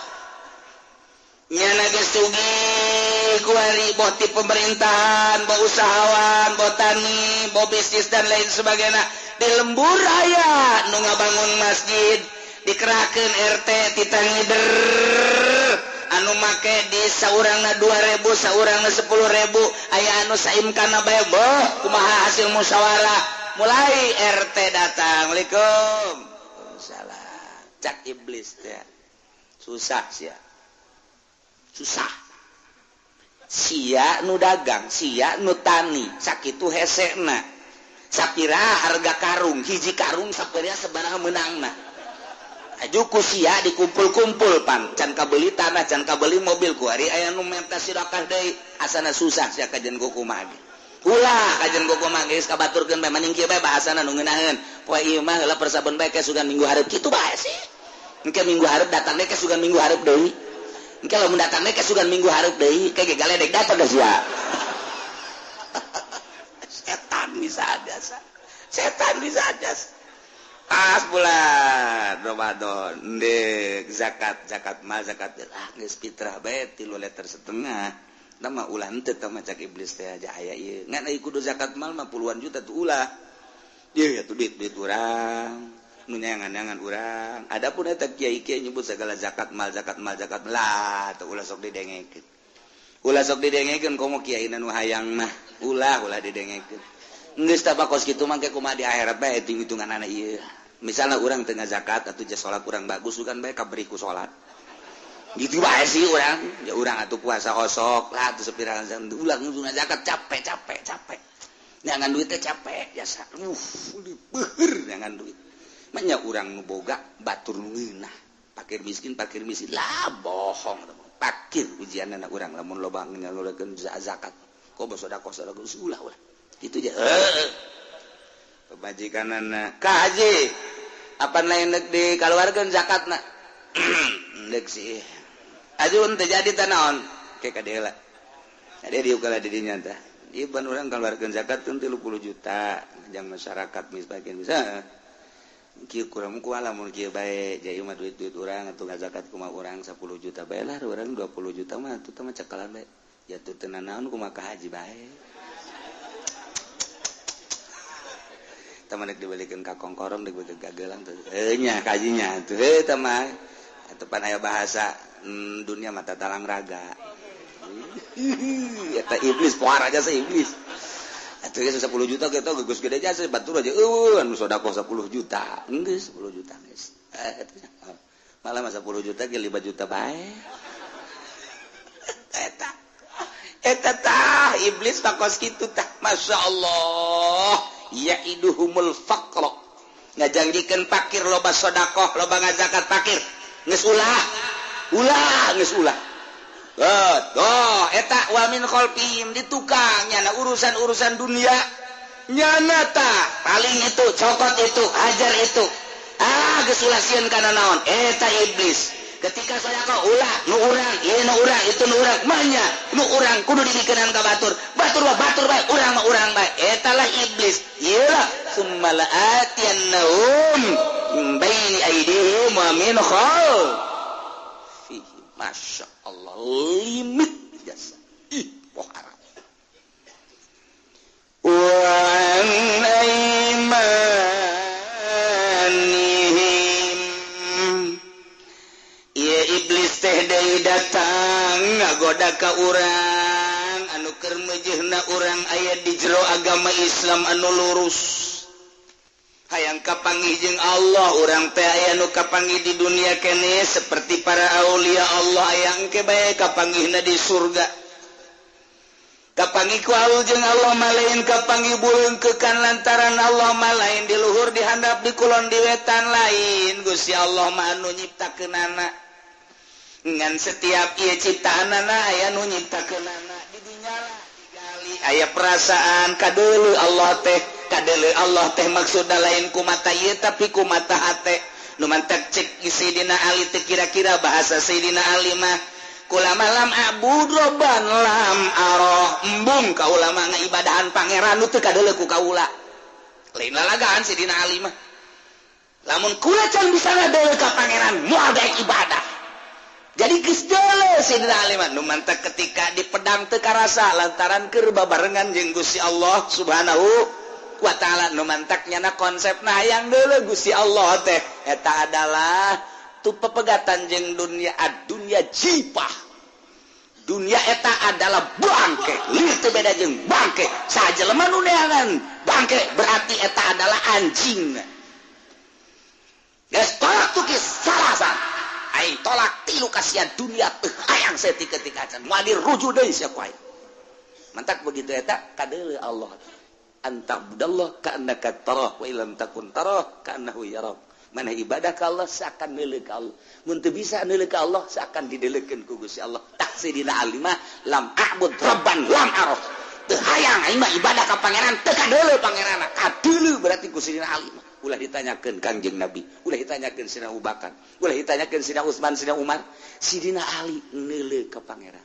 Nyana geus sugih kuari boh ti pemerintahan, boh usahawan, boh tani, boh bisnis dan lain sebagainya. Di lembur aya nu ngabangun masjid, dikerahkeun RT titah ngider anu make di saurangna 2000, saurangna 10.000, aya anu saimkana bae boh kumaha hasil musyawarah. Mulai RT datang, Assalamualaikum. Salah. Cak iblis teh. Susah sia. Susah. Sia nu dagang, sia nu tani, sakitu hesena. Sapira harga karung, hiji karung sapira sabaraha meunangna. Aju ku sia dikumpul-kumpul pan, can kabeli tanah, can kabeli mobil ku ari aya nu menta sedekah deui, asana susah sia kajen kumaha ge. Ulah kajen kumaha geus kabaturkeun bae maning kieu bae bahasana nu ngeunaheun. Poe ieu mah heula persabon bae ke sugan minggu hareup kitu bae sih. Engke minggu hareup datang deui ke sugan minggu hareup deui. Engke lamun datang deui ke sugan minggu hareup deui, ke ge galedek datang geus sia. Setan bisa aja. Setan bisa aja. Pas bulan Ramadan ndek zakat mal zakat ah geus fitrah bae 3,5 liter. Nama ulah henteu tah mah cak iblis teh aja aya ieu. Ngan euy kudu zakat mal mah puluhan juta tuh ulah. Ieu atuh duit-duit urang, nu nyangan-nyangan urang. Adapun eta kiai-kiai nyebut segala zakat mal zakat mal zakat lah tuh ulah sok didengekeun. Ulah sok didengekeun komo kiai nu hayang mah. Ulah didengekeun. Geus tah kos kitu mah ke kumaha di akhirat bae hitung-hitunganana ieu. Misalnya orang tengah zakat atau jas sholat kurang bagus bukan bae kaberi ku sholat gitu bae sih orang ya orang atuh puasa osok lah atuh sepira ulah ngusung zakat capek nyangan duitnya capek jasa beuheur nyangan duit manya urang nu boga batur nu ngeunah pakir miskin lah bohong pakir ujianna urang lamun loba nyalurkeun zakat kok sedekah ulah gitu aja pemajikanana ka haji apa lain dek dikaluarkeun zakatna dek sih ajun teu jadi teh naon ke ka dieu lah ade diukala di dinya tah ieu ban urang kaluarkeun zakat teu 30 juta jang masyarakat misbagian bisa kieu kurang ku lamun kieu bae ja ieu mah duit-duit urang atuh ngazakat kumaha urang 10 juta bae lah urang 20 juta mah atuh teh mah cekalan bae jatuh teu nanaon kumaha ka haji bae. Teman dibalikin ka kongkorong dibalikin ka gelang tuh nya kajinya tuh heuh mah atuh pan aya bahasa dunia mata talang raga eta iblis poar aja sa iblis atuh geus 10 juta kitu geus gede jasa batur aja eueuh anu sedekah 10 juta geus 10 juta geus malah mah 10 juta ge 5 juta bae eta eta tah iblis mah kos kitu tah masyaallah. Ya'iduhumul faqra Ngajanjikeun pakir loba sedekah, loba ngazakat pakir. Geus ulah. Ulah geus ulah. Oh, eta wa min khalfihim di tukang nyana urusan-urusan dunia. Nyana tah paling itu, cokot itu, hajar itu. Ah, geus ulah sieun kana naon? Eta iblis. Ketika sedekah ulah nu urang, ieu nu urang, itu nu urang, manya nu urang kudu dibikeun ka batur. Batur mah batur bae, urang mah urang bae. Eta lah iblis. Ieu lah summa la'atiyannahum min baini aydihim wa min khalfihim. Masya Allah, limit jasa. Ih, poh haram. Wa an aymanihim. Ieu iblis teh deui datang ngagoda ka urang anu keur meujeuhna urang aya di jero agama Islam anu lurus. Hayang kapanggih jeung Allah, urang teh aya nu kapanggih di dunia kene seperti para aulia Allah aya engke bae kapanggihna di surga. Kapanggih ku Allah jeung Allah mah lain kapanggih buleungkeukan lantaran Allah mah lain di luhur di handap di kulon di wetan lain. Gusti Allah mah anu nyiptakeunana. Ngan setiap ieu ciptaanana aya nu nyiptakeunana di dinya lah digali aya perasaan kadeuleu Allah teh. Kadeuleu Allah teh maksudna lain ku mata ieu tapi ku mata hate. Nu mantak cek Sayyidina Ali teh kira-kira bahasa Sayyidina Ali mah kula malam abud roban lam aroh embung kaula mah ngaibadahan pangeran nu teu kadeuleu ku kaula. Lain lalagaan Sayyidina Ali mah. Lamun kula can bisa ngadeuleu ka pangeran moal daek ibadah. Jadi geus deuleu Sayyidina Ali mah nu mantak ketika di pedang teu karasa lantaran keur babarengan jeung Gusti Allah Subhanahu wa ta'ala. Nu mantak nyana konsepna hayang deuleu Gusti Allah teh eta adalah tu pepegatan jeung dunia. Ad-dunya jipah. Dunia eta adalah bangke, lieur teu beda jeung bangke. Sajelema nu neangan bangke berarti eta adalah anjing. Geus tolak tukis salasa. Aing tolak tilu kasihan dunia teu hayang saeutik ketika acan moal dirujuk deui sia ku aing. Mantak begitu eta kadeuleu Allah. Antabudallah ka'annaka tarah wa illam takun tarah ka'annahu yarak. Mana ibadah ka Allah seakan neuleuh ka Allah. Mun teu bisa neuleuh ka Allah seakan dideleukeun ku Gusti Allah. Tak Sayyidina Ali mah lam a'bud rabban lam araf. Teu hayang aing mah ibadah ka pangeran teu kadeuleu pangeranna. Kadeuleu berarti ku Sayyidina Ali mah. Ulah ditanyakeun Kangjeng Nabi, ulah ditanyakeun Sayyidina Abu Bakar, ulah ditanyakeun Sayyidina Utsman, Sayyidina Umar. Sayyidina Ali neuleuh ka pangeran.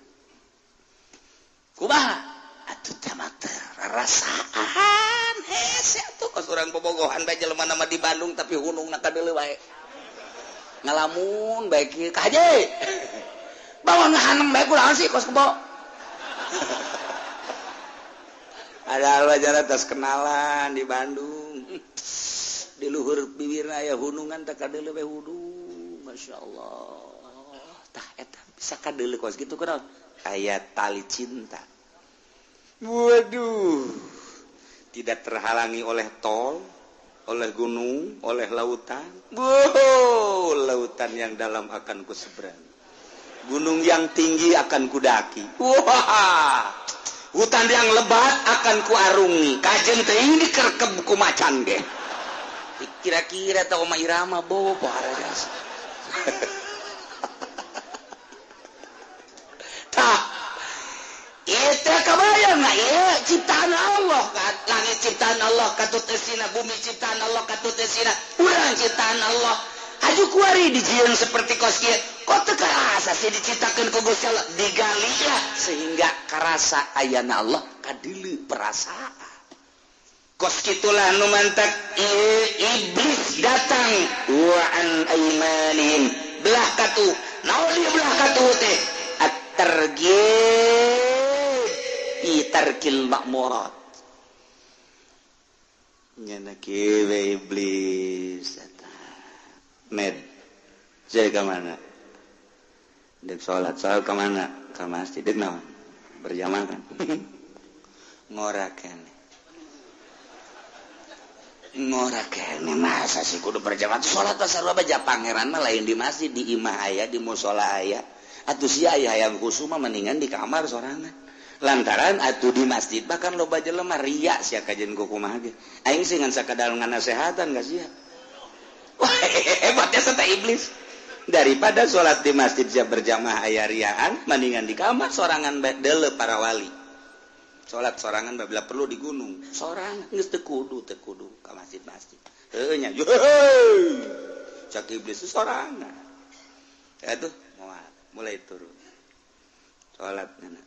Kumaha? Atuh teh mah teu rarasaan hese atuh kos urang bobogohan bae jelema nama di Bandung tapi hunungna kadeuleu bae. Ngalamun bae kieu ka haji. Bawa ngahanem bae kunaon sih kos kebo. Ada wajar atas kenalan di Bandung. Di luhur bibirna aya hunungan teh kadeuleu bae hudung. Masya Allah. Tah eta bisa kadeuleu kos kitu kunaon? Aya tali cinta. Waduh, tidak terhalangi oleh tol, oleh gunung, oleh lautan. Wow, lautan yang dalam akan ku seberang, gunung yang tinggi akan kudaki. Wah, hutan yang lebat akan kuarungi. Kajen teh ini kerkeb ku macan ge. Kira-kira tau Oma Irama bobo pohara. Tah, itu kebayang nggak ya ciptaan Allah kan? Langit ciptaan Allah katut esina, bumi ciptaan Allah katut esina, urang ciptaan Allah. Haju kuari dijieun seperti kos kieu. Kok teu karasa sih diciptakeun ku Gusti Allah digali ya sehingga karasa ayana Allah kadeuleu perasaan. Kos kitulah nu mantak iblis datang wa an aymanihim belah katu. Naon ieu belah katu teh? At-targhib tarkil makmurat. Nyana kieu iblis eta. Med. Saya ka mana? Dek salat, salat ka mana? Ka masjid dek naon? Berjamaah kan. Ngora keneh. Ngora keneh masa sih kudu berjamaah salat pasar bae pangeran mah lain di masjid, di imah aya, di musala aya. Atuh sia aya hayang kusuma mendingan di kamar sorangan. Lantaran atuh di masjid bahkan loba jelema ria sia kajen ku kumaha ge. Aing sih ngan sakadar nganasehatan ka sia. Wah, hebatnya serta iblis. Daripada sholat di masjid siap berjamaah aya riaan, mendingan di kamar sorangan deuleu para wali. Sholat sorangan bila perlu di gunung. Sorangan geus teu kudu ka masjid-masjid. Heuh nya. Cak iblis sorangan. Atuh mulai turun. Sholat ngana.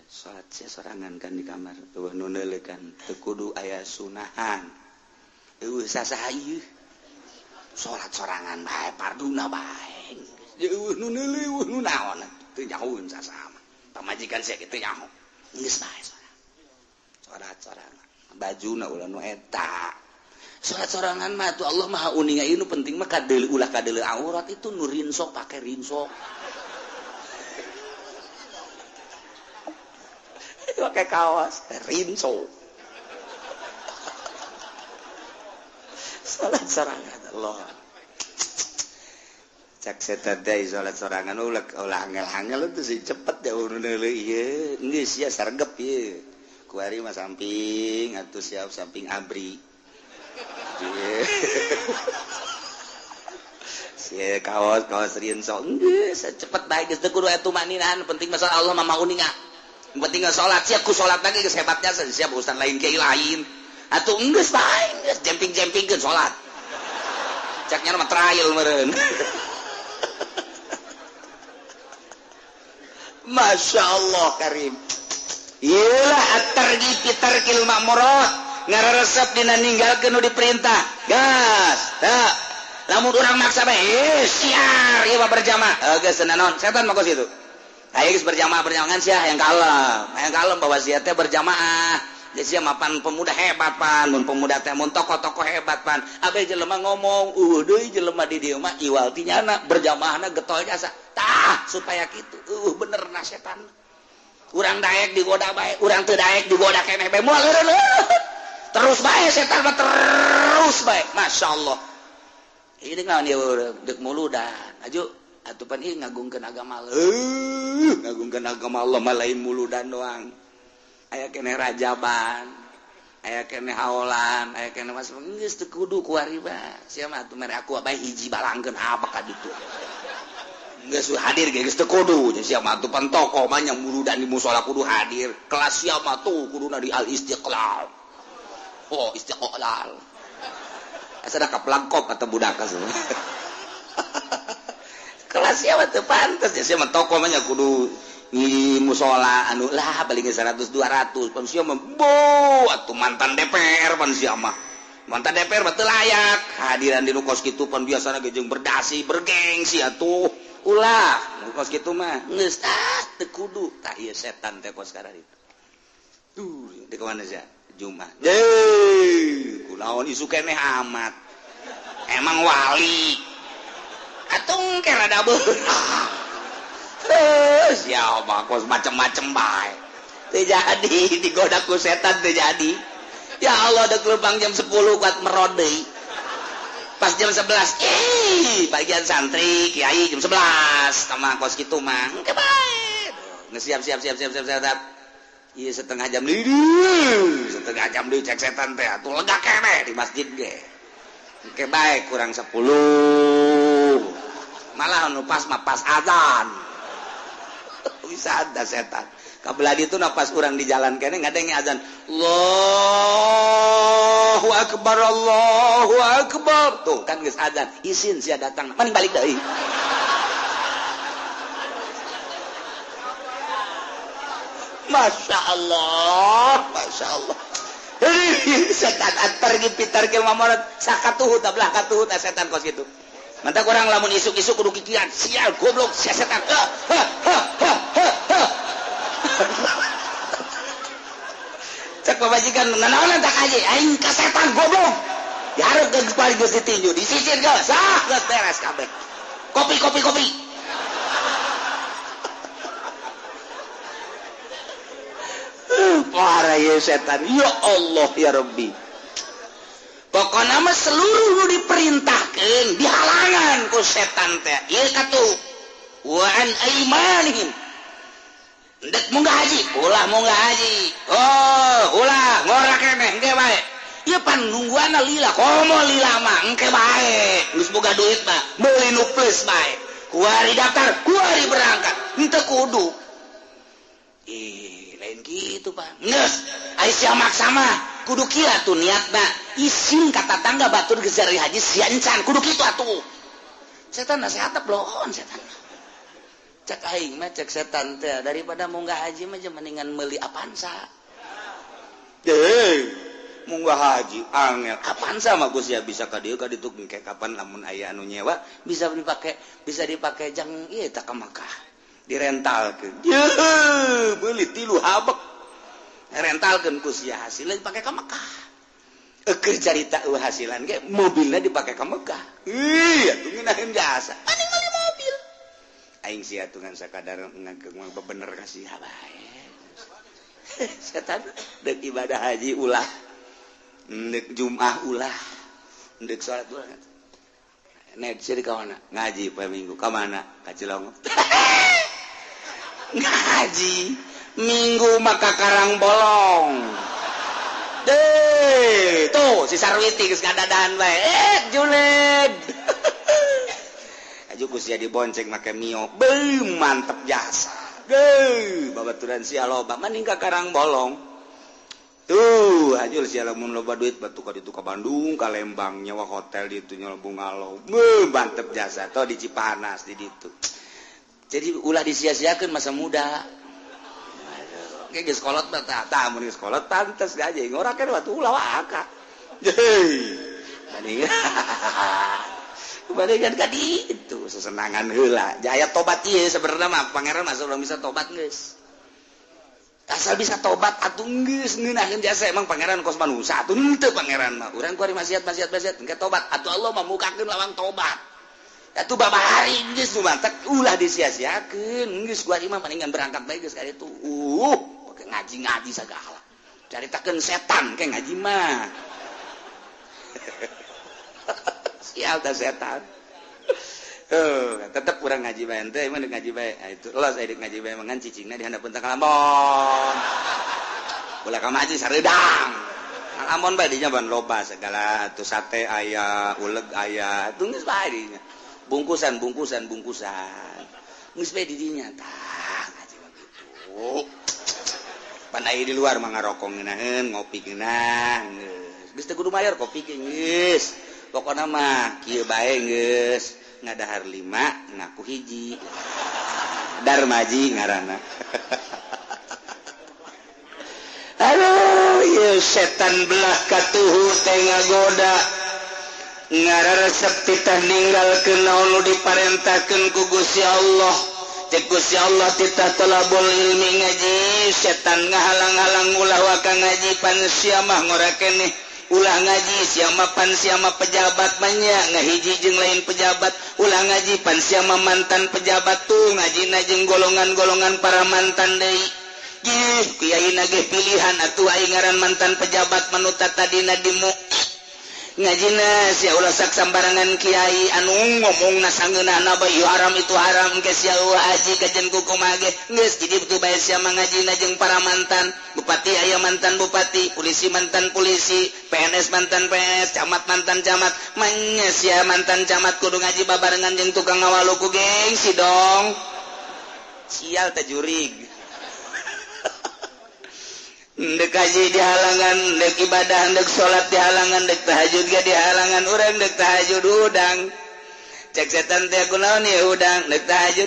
Sholat sia sorangan kan di kamar. Eueuh nu neuleuh kan teu kudu aya sunahan. Eueuh sasaha ieu. Salat sorangan bae parduna bae. Eueuh nu neuleuh eueuh nu naon teu nyahoeun sasama. Pamajikan sia kitu nyaho. Geus bae sorangan. Salat sorangan. Bajuna ulah nu eta. Salat sorangan mah tuh Allah Maha uninga ieu nu penting mah kadeuleu ulah kadeuleu aurat itu nu rinsok pake rinsok. Pakai kaos rinsok. Salat sorangan Allah. Cak setan teh salat sorangan ulah angel-angel itu sih cepet ya neuleuh ieu. Geus sia sargep ieu. Kuari mah samping atuh siap samping abri. Sia kaos kaos rinso geus cepet bae geus teu kudu atuh maninaan penting masalah Allah mah mau uninga. Penting salat sia ku salat lagi geus hebatnya siap urusan lain kiai lain. Atuh geus bae geus jemping-jempingkeun salat. Caknya mah trial meureun. Masya Allah karim. Iyalah at-targhib fi tarkil ma'murat. Ngararesep dina ninggalkeun nu diperintah. Gas, tah. Lamun urang maksa bae, siar ieu mah berjamaah. Geus naon? Setan mah kos kitu. Ayo geus berjamaah berjamaah sia hayang kalem. Hayang kalem bahwa sia teh berjamaah. Jadi mapan pemuda hebat pan, mun pemuda teh mun tokoh-tokoh hebat pan. Abe jelema ngomong, deui jelema di dieu mah iwal ti nyana berjamaahna getol jasa. Tah, supaya kitu. Bener na setan. Urang daek digoda bae, urang teu daek digoda keneh bae. Moal eureun. Terus bae setan mah terus bae. Masyaallah. Ini naon ieu deuk muludan. Aju atuh pan ieu ngagungkeun agama Allah. Ngagungkeun agama Allah mah lain muludan doang. Aya keneh rajaban, aya keneh haolan, aya keneh mas geus teu kudu kuari mah. Sia mah atuh mere aku bae hiji balangkeun apa ka ditu. Geus hadir ge geus teu kudu. Sia mah atuh pan tokoh mah nya muludan di musala kudu hadir. Kelas sia mah tuh kuduna di Al Istiqlal. Oh, Istiqlal. Asa da kaplangkop atau budak semua. Kelas sia mah teu pantes sia mah tokoh mah nya kudu di musola anu lah paling 100 200 pan sia mah bo atuh mantan DPR pan sia mah mantan DPR mah teu layak hadiran di nu kos kitu pan biasana ge jeung berdasi bergengsi atuh ulah nu kos kitu mah geus ah teu kudu tah ieu setan teh kos kararitu tuh di mana sia Jumat deui kunaon isu keneh amat emang wali atuh ke rada beurang. Siapa kos macem-macem bae. Teu jadi digoda ku setan teu jadi. Ya Allah deuk leumpang jam 10 kuat merod deui. Pas jam 11, bagian santri kiai jam 11 sama kos kitu mah. Engke bae. Geus siap. Ieu setengah jam deui. Setengah jam deui cek setan teh atuh lega keneh di masjid ge. Engke bae kurang 10. Malah nu pas mah pas azan. Bisa ada setan. Kabelah ditu na pas urang di jalan kene ngadenge azan. Allahu akbar, Allahu akbar. Tuh kan geus azan. Isin sia datang. Mending balik deui. Masya Allah, Masya Allah. Setan antar gipitar ke mamorat sakatuhu tablah katuhu ta setan kos kitu. Mantap orang lamun isuk-isuk kudu kikian, sial goblok sia setan. Ha ha ha ha ha. Cek pamajikan nanaonan tak aja aing ka setan goblok. Dihareup geus balik geus ditinju, disisir geus. Sah geus beres kabeh. Kopi kopi kopi. Parah ya setan. Ya Allah ya Rabbi. Pokokna mah seluruh nu diperintahkeun dihalangan ku setan teh. Ieu katuh wa an aimanihim. Ndek munggah haji, ulah munggah haji. Oh, ulah ngora keneh engke bae. Ieu pan nungguanna lila, komo lila mah engke bae. Geus boga duit mah meuli nu plus bae. Kuari daftar, kuari berangkat. Henteu kudu. Ih, lain gitu Pak. Geus, ai sia maksa mah kudu kieu atuh niatna. Isin ka tatangga batur geus ari haji sia encan, kudu kitu atuh. Setan nasihat bloon setan. Cek aing mah cek setan teh daripada munggah haji mah mendingan meuli Avanza. Deh, munggah haji angel. Avanza mah geus ya bisa ka dieu ka ditu engke kapan lamun aya anu nyewa bisa dipakai jang ieu tah ka Makkah. Direntalkeun. Yeuh, meuli 3 habek. Rentalkeun ku sia hasilna dipake ka Makkah. Eukeur carita eueuh hasilan ge mobilna dipake ka Mekah. Ih, atuh ngeunaheun jasa. Mending meuli mobil. Aing sia atuh ngan sakadar ngageung bener ka sia bae. Setan deuk ibadah haji ulah, deuk Jumat ulah, deuk salat ulah. Nek sia ka mana? Ngaji poe Minggu ka mana? Ka Cilongok. Ngaji Minggu maka Karang Bolong. Deh, tuh si Sarwiti geus ngadadahan bae. Julid. Aju ku sia dibonceng make Mio. Beuh, mantep jasa. Geuh, babaturan sia loba mending ka Karang Bolong. Tuh, ajul sia lamun loba duit batu ka ditu ka Bandung, ka Lembang nyewa hotel di ditu nyewa bungalow. Beuh, mantep jasa. Tuh di Cipanas di ditu. Jadi ulah disia-siakeun masa muda. Aduh, geus kolot mah tah mun geus kolot pantes aja ngorakeun batu ulah waka. Heuy. Mending Bandingan ka ditu sesenangan heula. Jaya tobat ieu sebenarnya mah pangeran mah belum bisa tobat geus. Asal bisa tobat atuh geus ngeunaheun jasa emang pangeran kos manusia atuh henteu pangeran mah. Urang kuari maksiat engke tobat atuh Allah mah mukakeun lawang tobat. Atuh babari geus nu mantek ulah disia-siakeun geus kuari mah mendingan berangkat bae geus ka ditu. Pake ngaji-ngaji sagala. Caritakeun setan ke ngaji mah. Sial teh setan. Tetep kurang ngaji bae teh emang ngaji bae. Nah, itu los aya ngaji bae mangan cicingna di handapeun teh kalambon. Ulah ka ngaji sareudang. Kalambon bae dinya ban loba segala atuh sate aya, uleg aya, atuh geus bae dinya. Bungkusan. Geus bae di dinya tah ngaji mah kitu. Pan aya di luar mah ngarokok ngeunaheun, ngopi ngeunah geus. Geus teu kudu mayar kopi ge geus. Pokokna mah kieu bae geus ngadahar 5 ngaku hiji. Darmaji ngaranna. Aduh, ieu setan belah katuhu teh ngagoda. Ngararesep titah ninggalkeun naon nu diparentahkeun ku Gusti Allah. Cek Gusti Allah titah talabul ilmi ngaji, setan ngahalang-halang ulah waka ngaji pan sia mah ngora keneh. Ulah ngaji siapa pan siapa pejabat banyak ngahiji jeung lain pejabat. Ulah ngaji pan siapa mantan pejabat tuh ngaji jeung golongan-golongan para mantan deui. Gih kiai nagih pilihan atuh aing ngaran mantan pejabat manuta tadina dimu. Ngajina sia ulah sak sambarangan kiai anu ngomongna sangeunahna bae haram itu haram engke sia ulah haji kajen ku kumaha ge geus jadi betul bae sia mah ngajina jeung para mantan bupati aya mantan bupati, polisi mantan polisi, PNS mantan PNS, camat mantan camat, manya sia mantan camat kudu ngaji babarengan jeung tukang ngawalu ku gengsi dong. Sial teh jurig. Ndek haji dihalangan, ndek ibadah, ndek salat dihalangan, ndek tahajud ge dihalangan, urang ndek tahajud udang. Cek setan teh kunaon ieu udang, ndek tahajud.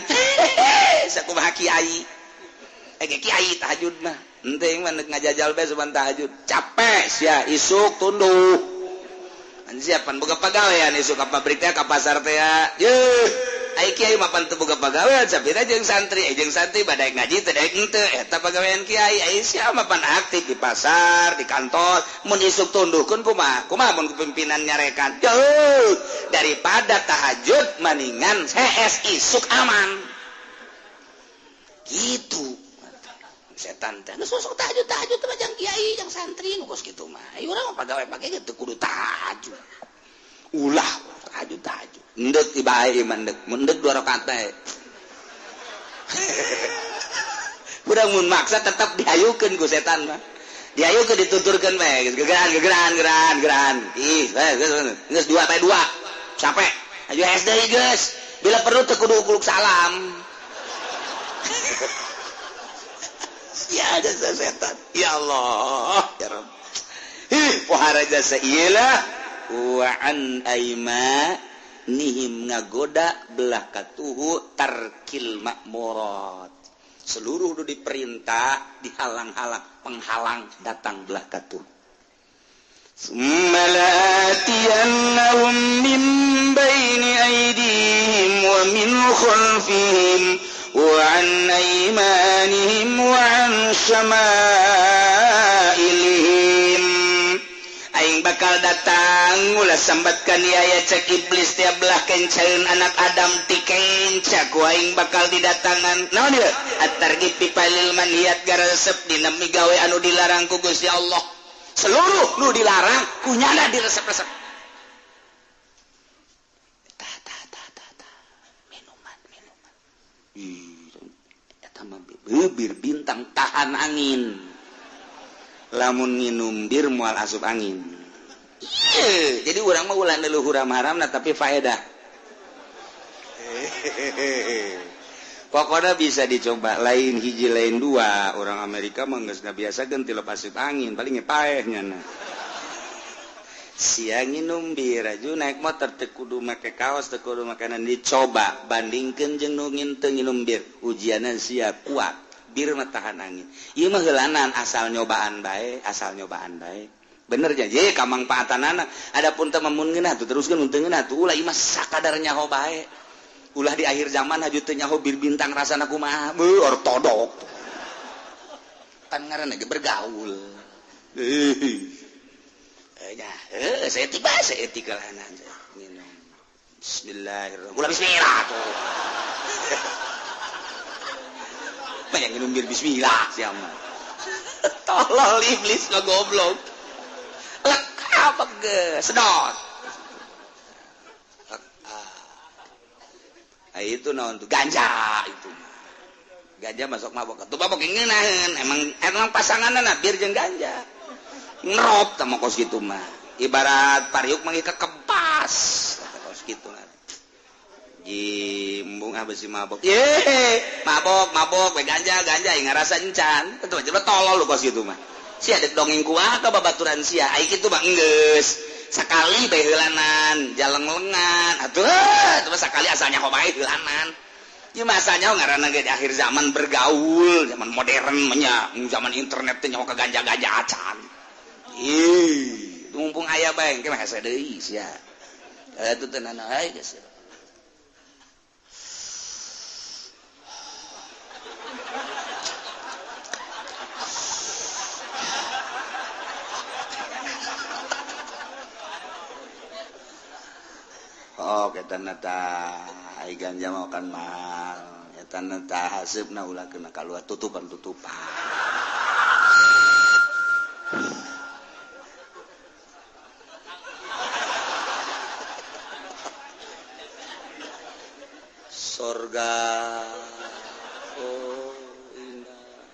Sakumaha kiai. Kiai tahajud mah. Henteu mah ndek ngajajal bae suban tahajud. Capek sia isuk tunduh. Anjir pan boga pagawean isuk ka pabrik teh ka pasar teh. Yeuh. Ai kiai mah pan teu boga pagawean sapira jeung santri, jeung santri badaek ngaji teu daek henteu eta pagawean kiai. Ai sia mah pan aktif di pasar, di kantor, mun isuk tunduhkeun kumaha? Kumaha mun pimpinan nyarekan? Jauh daripada tahajud maningan CS isuk aman. Gitu. Setan teh geus sok tahajud teh mah jang kiai, jang santri nu kos kitu mah. Ai urang mah pagawe pake ge teu kudu tahajud. Ulah tahajud. Ndek bae ieu mah ndek, mun ndek 2 rakaat bae. Urang mun maksa tetep dihayukeun ku setan mah. Dia ayo ke dituturkeun bae geus gegeran gegeran geran geran. Ih, geus 2 bae 2. Capek. Ayo SD geus. Bila perlu teu kudu kuluk salam. Ya ada setan. Ya Allah, ya Rabb. Ih, pohara jasa ieu lah. Wa an aima nihim ngagoda belah katuhu tarkil makmurat. Seluruh nu diperintah dihalang-halang, penghalang datang belah katuhu. Summa la'atiyannahum min baini aydihim wa min khalfihim wa an aymanihim wa an syama'ilihim. Aing bakal datang ulah sambatkan ieu cek iblis tiap belah kencaeun anak Adam ti kenca ku aing bakal didatangan. Naon ieu? At-targhib fi palil manhiyat garesep dina migawe anu dilarang ku Gusti Allah. Seluruh nu dilarang kunyana diresep-resep. Tah tah tah tah tah. Minuman minuman. Ih, eta mah bir bintang tahan angin. Lamun nginum bir moal asup angin. Ieu, jadi urang mah ulah leluhur haram-haramna tapi faedah. Pokoknya bisa dicoba lain hiji lain dua. Orang Amerika mah geus ngabiasakeun tilep asup angin, paling paeh nyana. Sia nginum bir aju naik motor teu kudu make kaos, teu kudu makanan dicoba bandingkeun jeung nu teu nginum bir. Ujianna sia kuat. Bir mah tahan angin. Ieu mah heulanan asal nyobaan bae, asal nyobaan bae. Bener ja, ye kamangpaatanana. Adapun teu mun ngeunah tuh teruskeun mun teu ngeunah tuh ulah ieu mah sakadar nyaho bae. Ulah di akhir zaman haju teu nyaho bir bintang rasana kumaha. Beuh ortodok. Pan ngaranna ge bergaul. Nya, saya tiba saya etika lahanan minum. Bismillahirrahmanirrahim. Ulah bismillah tuh. Banyak minum bir bismillah siapa. Tolol iblis mah goblok. Lek apa ge sedot. Ah itu naon tuh ganja itu. Ganja masuk mabok. Tuh mabok ngeunaheun emang emang pasanganna bir jeung ganja. Ngerop tah kos kitu mah. Ibarat pariuk mah kekempas kos kitu lah. Jimbung ah besi mabok. Ye, mabok, mabok, we ganja, ganja yang ngarasa encan. Tentu aja tolol lu kos kitu mah. Sia dek dongeng kumaha ka babaturan sia. Ai kitu mah enggeus. Sakali bae heulanan, jaleng-lengan. Atuh, atuh mah sakali asalnya bae heulanan. Ieu mah asalnya ngaranna ge di akhir zaman bergaul, zaman modern mah nya, zaman internet teh nyaho ka ganja-ganja acan. Ih, mumpung aya bae engke mah hese deui sia. Atuh teh nana ai geus. Oh, eta nata ai ganja mah kan mahal. Eta nata haseupna ulah kena kaluar tutupan-tutupan. Sorga oh indah.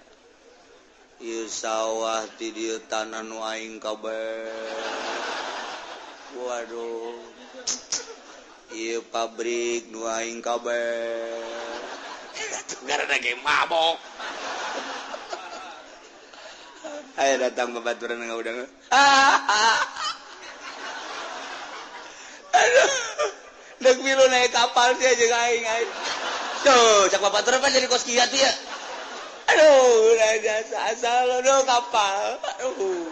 Ieu sawah ti dieu tanah nu aing kabeh. Waduh. Ieu pabrik nu aing kabeh. Atuh garana ge mabok. Ayo datang babaturan ngaudang. Aduh. Dek milu naik kapal sia jeung aing aing. Tuh, cak babaturan pan jadi kos kieu atuh ya. Aduh, jasa asal aduh kapal. Aduh.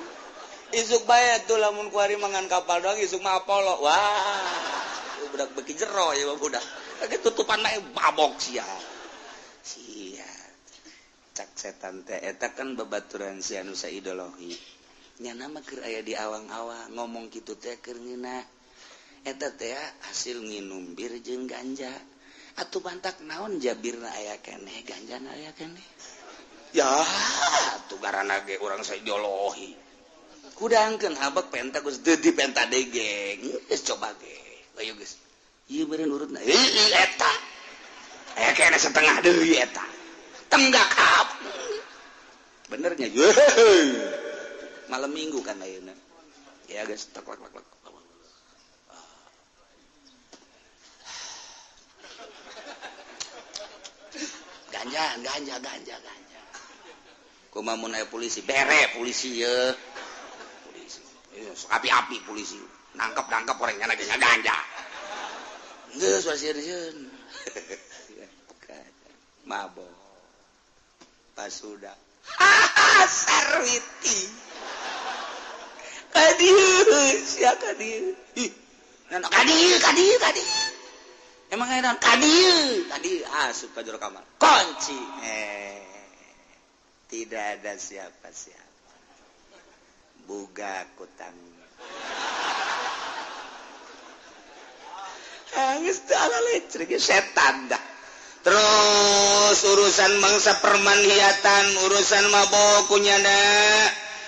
Isuk bae atuh lamun kuari mangan kapal doang isuk mah Apollo. Wah. Budak beki jero ya budak. Kage tutupan mah mabok sia. Sia. Cak setan teh eta kan babaturan si anu saideologi. Nyana mah keur aya di awang-awang ngomong kitu teh keur ngeunah. Eta teh hasil nginum bir jeung ganja. Atuh bantak naon jabirna aya keneh, ganjana aya keneh. Ya, atuh garana ge urang saideologi. Kudangkeun habek penta geus deui penta deui geng. Geus coba ge. Ayo geus. Ieu meureun urutna. Heueuh eta. Aya keneh setengah deui eta. Tenggak hap. Benernya. Malam Minggu kan ayeuna. Ya guys, tek lek lek. Ganja, ganja, ganja, ganja. Kumaha mun aya polisi, bere polisi ye. Polisi. Api-api polisi. Nangkep-nangkep orangnya lagi ngaganja. Geus wasieun. Mabok. Pasuda. Sarwiti. Kadieu sia kadieu. Ih, kadieu kadieu kadieu. Emang aya naon kadieu? Kadieu asup ka jero kamar. Kunci. Tidak ada siapa-siapa. Buka kutang. Geus teu ala lecrek setan dah. Terus urusan mangsa permanhiatan, urusan mabok kunyana,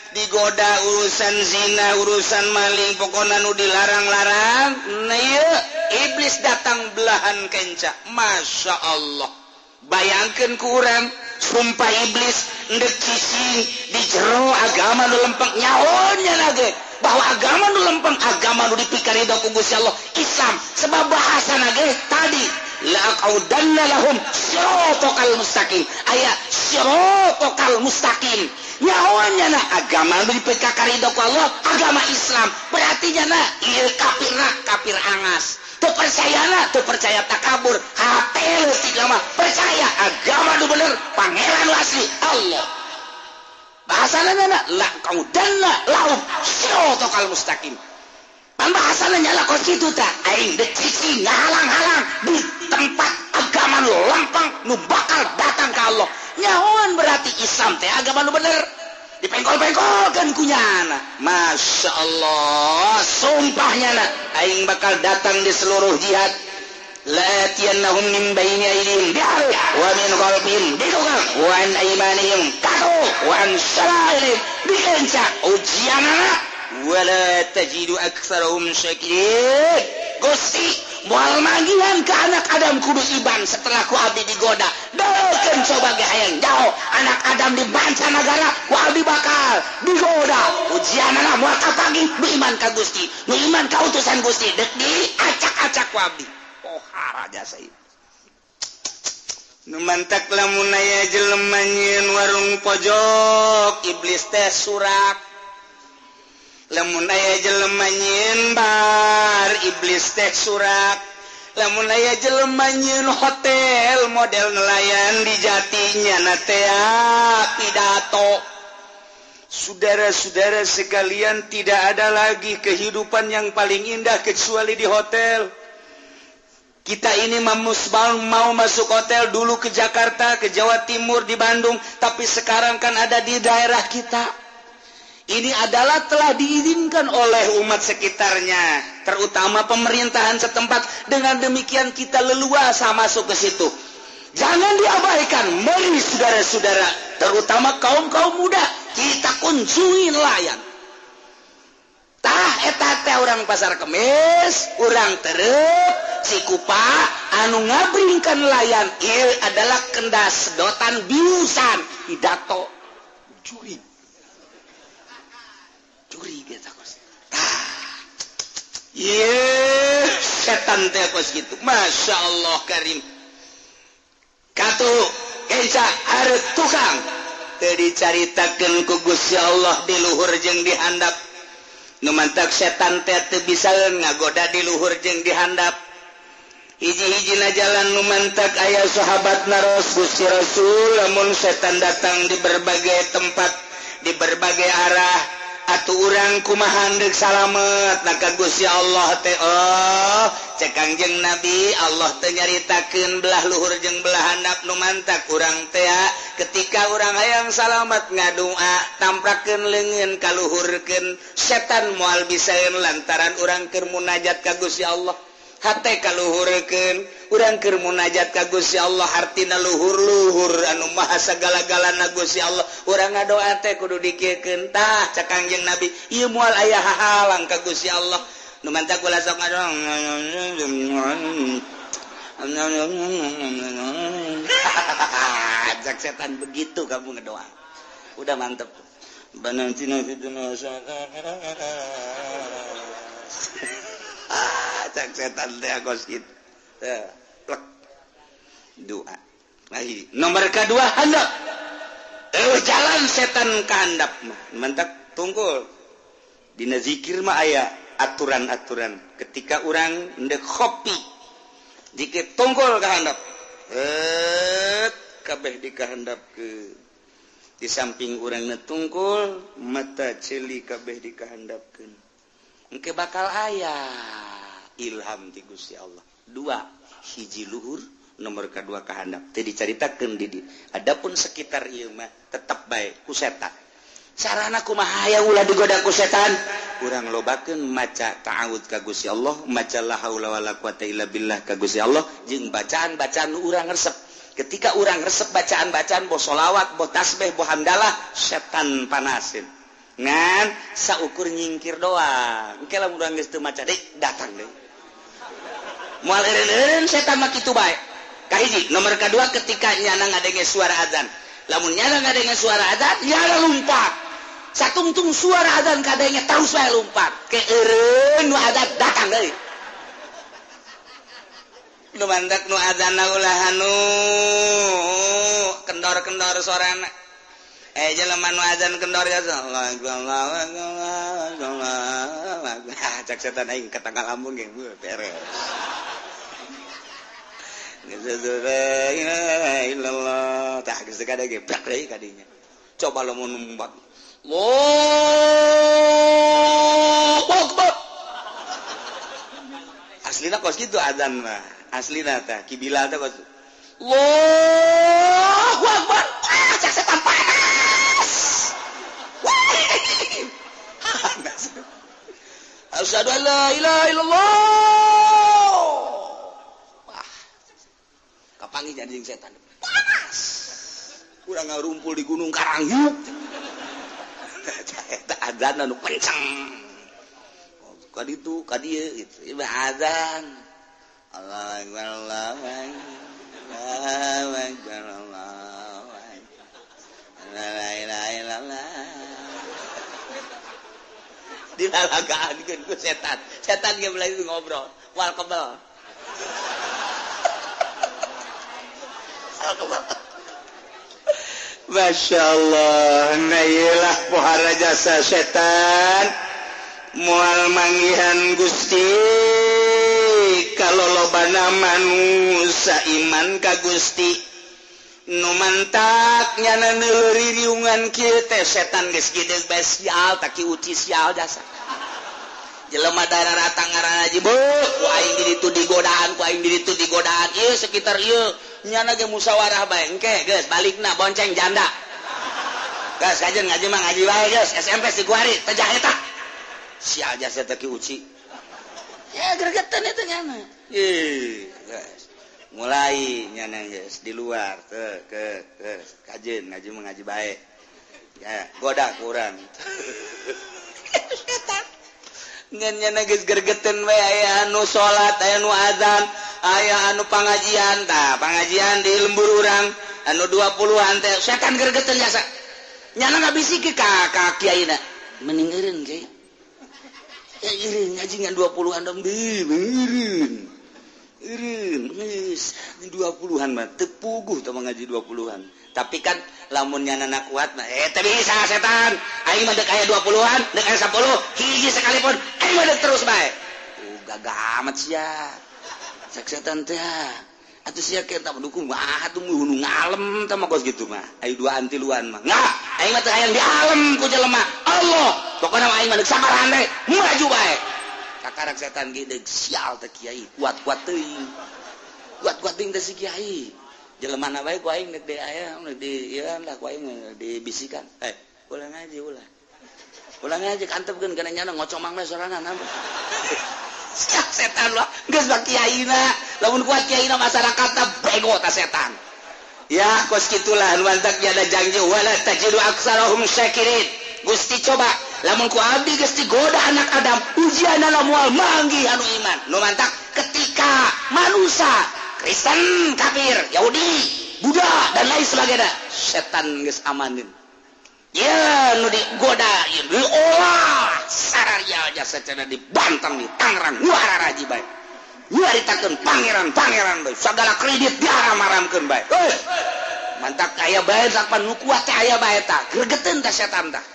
digoda urusan zina, urusan maling, pokona nu dilarang-larang. Nah ieu iblis datang belahan kenca. Masya Allah. Bayangkeun ku urang, sumpah iblis ndek cicing di jero agama nu lempeng nyahonya lagi bahwa agama nu lempeng, agama nu dipikarido ku Gusti Allah Islam. Sebab bahasana ge tadi laqaudanna lahum siratal mustaqim, aya siratal mustaqim. Nyahonya na agama nu dipikarido ku Allah agama Islam, berarti nya na ieu kafirna kafir angas. Teu percayana teu percaya takabur, hate leutik mah percaya agama nu bener, pangeran nu asli Allah. Bahasana na laqaudanna lahum siratal mustaqim. Pembahasana nyala kos kitu tah, aing deuk cicing ngahalang-halang di tempat agama nu lempeng nu bakal datang ka Allah. Nyahoan berarti Islam teh agama nu bener. Dipengkol-pengkolkeun ku nyana. Masya Allah, sumpahnya na aing bakal datang di seluruh jihad. La'atiyannahum min baini aydihim wa min khalfihim wa an aymanihim wa an syama'ilihim dikenca ujianana wala tajidu aktsarahum syakirin. Gusti moal manggihan ke anak Adam kudu iban setelah ku abdi digoda. Dokeun coba ge hayang jauh anak Adam di mancanagara ku abdi bakal digoda. Ujianana moal kapagi nu iman ka Gusti, nu iman ka utusan Gusti deuk diacak-acak ku abdi. Pohara jasa ieu. Nu mantak lamun aya jelema nyieun warung pojok iblis teh surak. Lamun aya jelema nyieun bar iblis teh surak. Lamun aya jelema nyieun hotel model nelayan di jatinya na teh pidato. Saudara-saudara sekalian, tidak ada lagi kehidupan yang paling indah kecuali di hotel. Kita ini mau masuk hotel dulu ke Jakarta, ke Jawa Timur, di Bandung, tapi sekarang kan ada di daerah kita. Ini adalah telah diizinkan oleh umat sekitarnya, terutama pemerintahan setempat. Dengan demikian kita leluasa masuk ke situ. Jangan diabaikan. Mari saudara-saudara, terutama kaum-kaum muda, kita kunjungi nelayan. Tah eta teh urang Pasar Kemis, urang Terep, Cikupa, anu ngabringkan nelayan ieu adalah kendas sedotan biusan pidato jurig. Curiga kos. Tah. Ye, setan teh kos gitu. Masya Allah karim. Katu kenca hareup tukang. Teu dicaritakeun ku Gusti Allah di luhur jeung di handap. Nu mantak setan teh teu bisa ngagoda di luhur jeung di handap. Hiji-hijina jalan nu mantak aya sahabat naros Gusti Rasul lamun setan datang di berbagai tempat, di berbagai arah. Atuh urang kumaha deuk salamet na ka Gusti Allah teh. Oh, cek Kangjeng Nabi Allah teh nyaritakeun belah luhur jeung belah handap nu mantak urang teh ketika urang hayang salamet ngadua tamprakeun leungeun kaluhurkeun setan moal bisaeun lantaran urang keur munajat ka Gusti Allah. Hate kaluhurkeun urang keur munajat ka Gusti Allah hartina luhur-luhur anu maha sagala-galana Gusti Allah. Urang ngadoa teh kudu dikiekeun. Tah cek Kangjeng Nabi ieu moal aya hahalang ka Gusti Allah. Nu mantak ulah sok ngadoa cek setan begitu kamu ngedoa. Udah mantep. Rabbana atina fid dunya hasanah. Ah, cak setan teh kos kitu. Plek. Doa. Nah, nomor kedua handap. Jalan setan ka handap mah. Mantak tungkul. Dina zikir mah aya aturan-aturan. Ketika urang ndek kopi, dikit tungkul ka handap. Kabeh dikahandapkeun. Di samping urang netungkul, mata ceuli kabeh dikahandapkeun. Engke bakal aya ilham ti Gusti Allah. Dua, hiji luhur, nomor kedua kahandap. Teu dicaritakeun di dieu. Adapun sekitar ieu mah tetep bae ku setan. Carana kumaha aya ulah digoda ku setan? Urang lobakeun maca ta'awudz ka Gusti Allah, maca la haula wala quwata illa billah ka Gusti Allah, jeung bacaan-bacaan nu urang resep. Ketika urang resep bacaan-bacaan boh solawat, boh tasbih, boh hamdalah, setan panasin. Ngan saukur nyingkir doang. Engke lamun urang geus teu maca deui, datang deui. Moal eureun-eureun setan mah kitu bae. Kahiji, nomor kadua ketika nyana ngadenge suara azan. Lamun nyana ngadenge suara azan, nyana lumpat. Satungtung suara azan kadenge terus bae lumpat. Ke eureun nu azan datang deui. Nu mandak nu azanna ulah anu kendor-kendor sorana. Jelema nu azan kendor ya Allah Allah Allah. Cak setan aing ka tanggal lambung ge beres. La ilaha illallah. Tah geus teu kadege brak deui kadinya. Coba lamun numbat. Allahu Akbar. Aslina kos kitu azan mah. Aslina tah Ki Bilal teh kos Allahu Akbar. Ah, cak setan panas. Asyhadu an la ilaha illallah. Wah. Kapanggih jadi jeung setan. Panas. Urang ngarumpul di Gunung Karang yuk. Eta azan anu kenceng. Ka ditu ka dieu gitu. Ieu azan. Allahu Akbar, Allahu Akbar, Allahu Akbar. La ilaha illallah. Dilalagaankeun ku setan. Setan ge mulai ngobrol. Wal kebel. Wal kebel. Masya Allah, nah iyalah pohara jasa setan. Mual manggihan Gusti kalau lobana manusia iman ka Gusti. Nu mantak nyana neuleuh riungan kieu teh setan geus gede bae sial tak ki uci sial jasa. Jelema darah ngaran haji beuh ku aing di ditu digodaan, ku aing di ditu digodaan. Ieu sekitar ieu nyana ge musyawarah bae engke geus balikna bonceng janda. Geus kajen ngaji mah ngaji bae geus SMP si kuari teh eta. Sial jasa teh ki uci. Ya gregetan eta nyana. Ih, geus. Mulai nyana geus di luar teh ke kajen ngaji mah ngaji bae. Ya, goda kurang. Setan. Ngan nyana geus gergeten we aya anu salat, aya anu azan, aya anu pangajian. Tah, pangajian di lembur urang anu 20-an teh setan gergeten jasa. Nyana ngabisiki ka kiaina. Mending eureun kiai. Ya eureun ngaji ngan 20-an dong deui, eureun. Eureun geus 20-an mah teu puguh teh ngaji 20-an. Tapi kan lamun nyana kuat mah teu bisa setan. Aing mah deuk aya 20-an, deuk aya 10, hiji sekalipun aing mah deuk terus bae. Gagah amat sia. Cek setan teh. Atuh sia ke tah dukung mah atuh nu ngalem tah mah kos kitu mah. Ayo duaan tiluan mah. Enggak, aing mah teu hayang di alem ku jelema. Allah, pokona mah aing mah deuk sabarahan deui, maju bae. Kakarak setan ge deuk sial teh kiai, kuat-kuat teuing. Kuat-kuat teuing teh si kiai. Jelema na bae ku aing deuk di aya deuk di ieu lah ku aing dibisikan. Ulah ngaji ulah. Ulah ngaji kantepkeun kana nyana ngocomang we sorangan. Sial setan lah, geus bak kiaina. Lamun kuat kiaina masyarakatna bego ta setan. Ya kos kitulah nu mantak ada janji wala tajidu aktsarahum syakirin. Gusti coba lamun ku abdi geus digoda anak Adam, ujianna moal manggih anu iman. Nu mantak ketika manusia Kristen, kafir, Yahudi, Buddha dan lain sebagainya, setan geus amanin. Ya, nu digoda ieu diolah sararia jasa cenah dibantang di Tangerang wararaji bae. Nyaritakeun pangeran-pangeran bae, sagala kredit diharam-haramkeun bae. Heuh. Mantak aya bae sapan nu kuat teh aya bae tah. Gregeteun tah setan tah.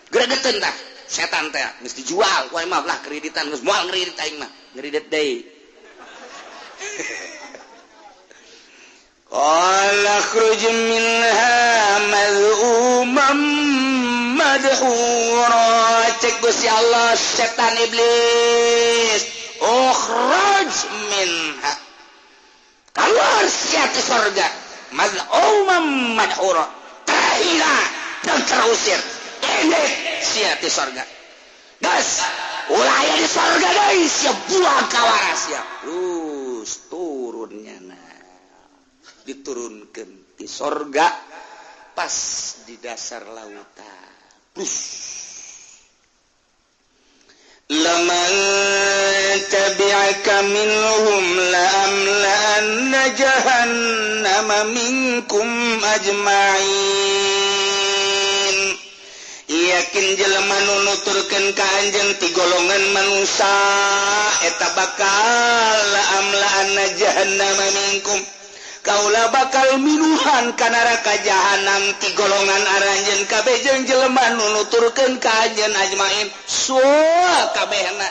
Gregeteun tah. Setan teh geus dijual ku mah lah kreditan geus moal ngredit aing mah. Ngredit deui. Qala khruj minha madh'uman madhura. Cek Gusti Allah setan iblis, ukhruj minha, keluar sia ti sorga, mad'uman madhura, terhina dan terusir, ini sia ti sorga. Geus ulah aya di sorga deui sia, buang kawara sia. Terus turunnya nah diturunkan di sorga pas di dasar lautan. Terus laman tabi'aka minhum la'amla'anna jahannama minkum ajma'in. Yakin jelema nu nuturkeun ka anjeun ti golongan manusia eta bakal la'amla'anna jahannama minkum, kaula bakal minuhan ka neraka jahanam ti golongan aranjeun kabeh jeung jelema nu nuturkeun ka anjeun ajmain sua kabehna.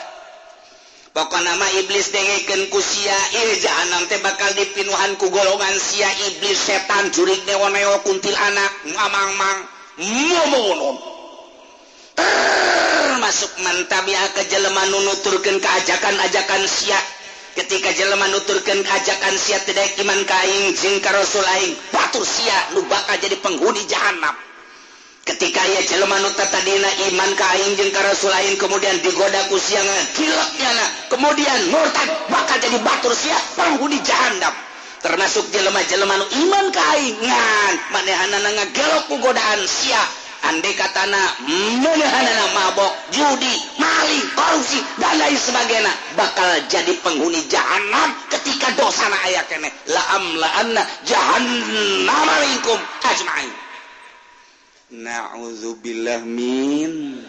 Pokona mah iblis dengekeun ku sia ieu jahanam teh bakal dipinuhan ku golongan sia iblis setan jurig neo-neo kuntilanak mamang-mang momonon. Termasuk mantabia ka jelema nu nuturkeun ka ajakan-ajakan sia. Ketika jelema nuturkeun ajakan sia tidak iman ka aing jeung ka rasul aing, batur sia nu bakal jadi penghuni jahanam. Ketika aya jelema nu tadina iman ka aing jeung ka rasul aing kemudian digoda ku sia ngagileknya, kemudian murtad bakal jadi batur sia penghuni jahanam. Termasuk jelema-jelema nu iman ka aing ngan manehanana ngagelok ku godaan sia, andai katana menehanana mabok, judi, maling, korupsi dan lain sebagainya bakal jadi penghuni jahanam ketika dosana aya keneh. La amla'anna jahannama minkum ajma'in. Na'udzubillah min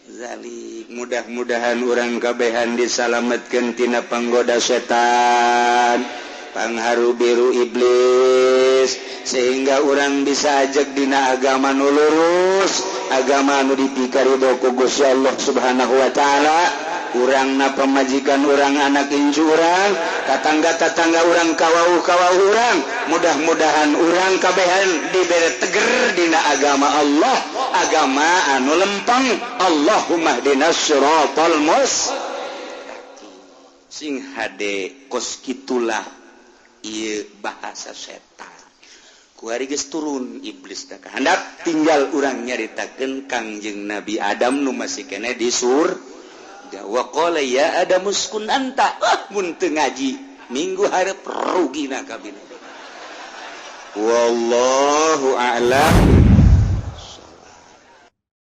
zalik. Mudah-mudahan urang kabehan disalametkeun tina panggoda setan, pangharu biru iblis, sehingga orang bisa ajak dina agama nu lurus, agama nu dipikarido ku Gusti Allah Subhanahu wa taala. Urang na pamajikan urang, anak incu urang, tatangga-tatangga urang, kawauh-kawauh urang, mudah-mudahan urang kabehan dibere teger dina agama Allah, agama anu lempeng. Allahumma ihdinas siratal mustaqim. Sing hade kos kitulah ieu bahasa setan. Kuari geus turun iblis ka handap, tinggal urang nyaritakeun Kangjeng Nabi Adam nu masih keneh di surga. Wa qala ya Adam uskun anta. Ah, mun teu ngaji minggu hareup rugina kabina. Wallahu a'lam.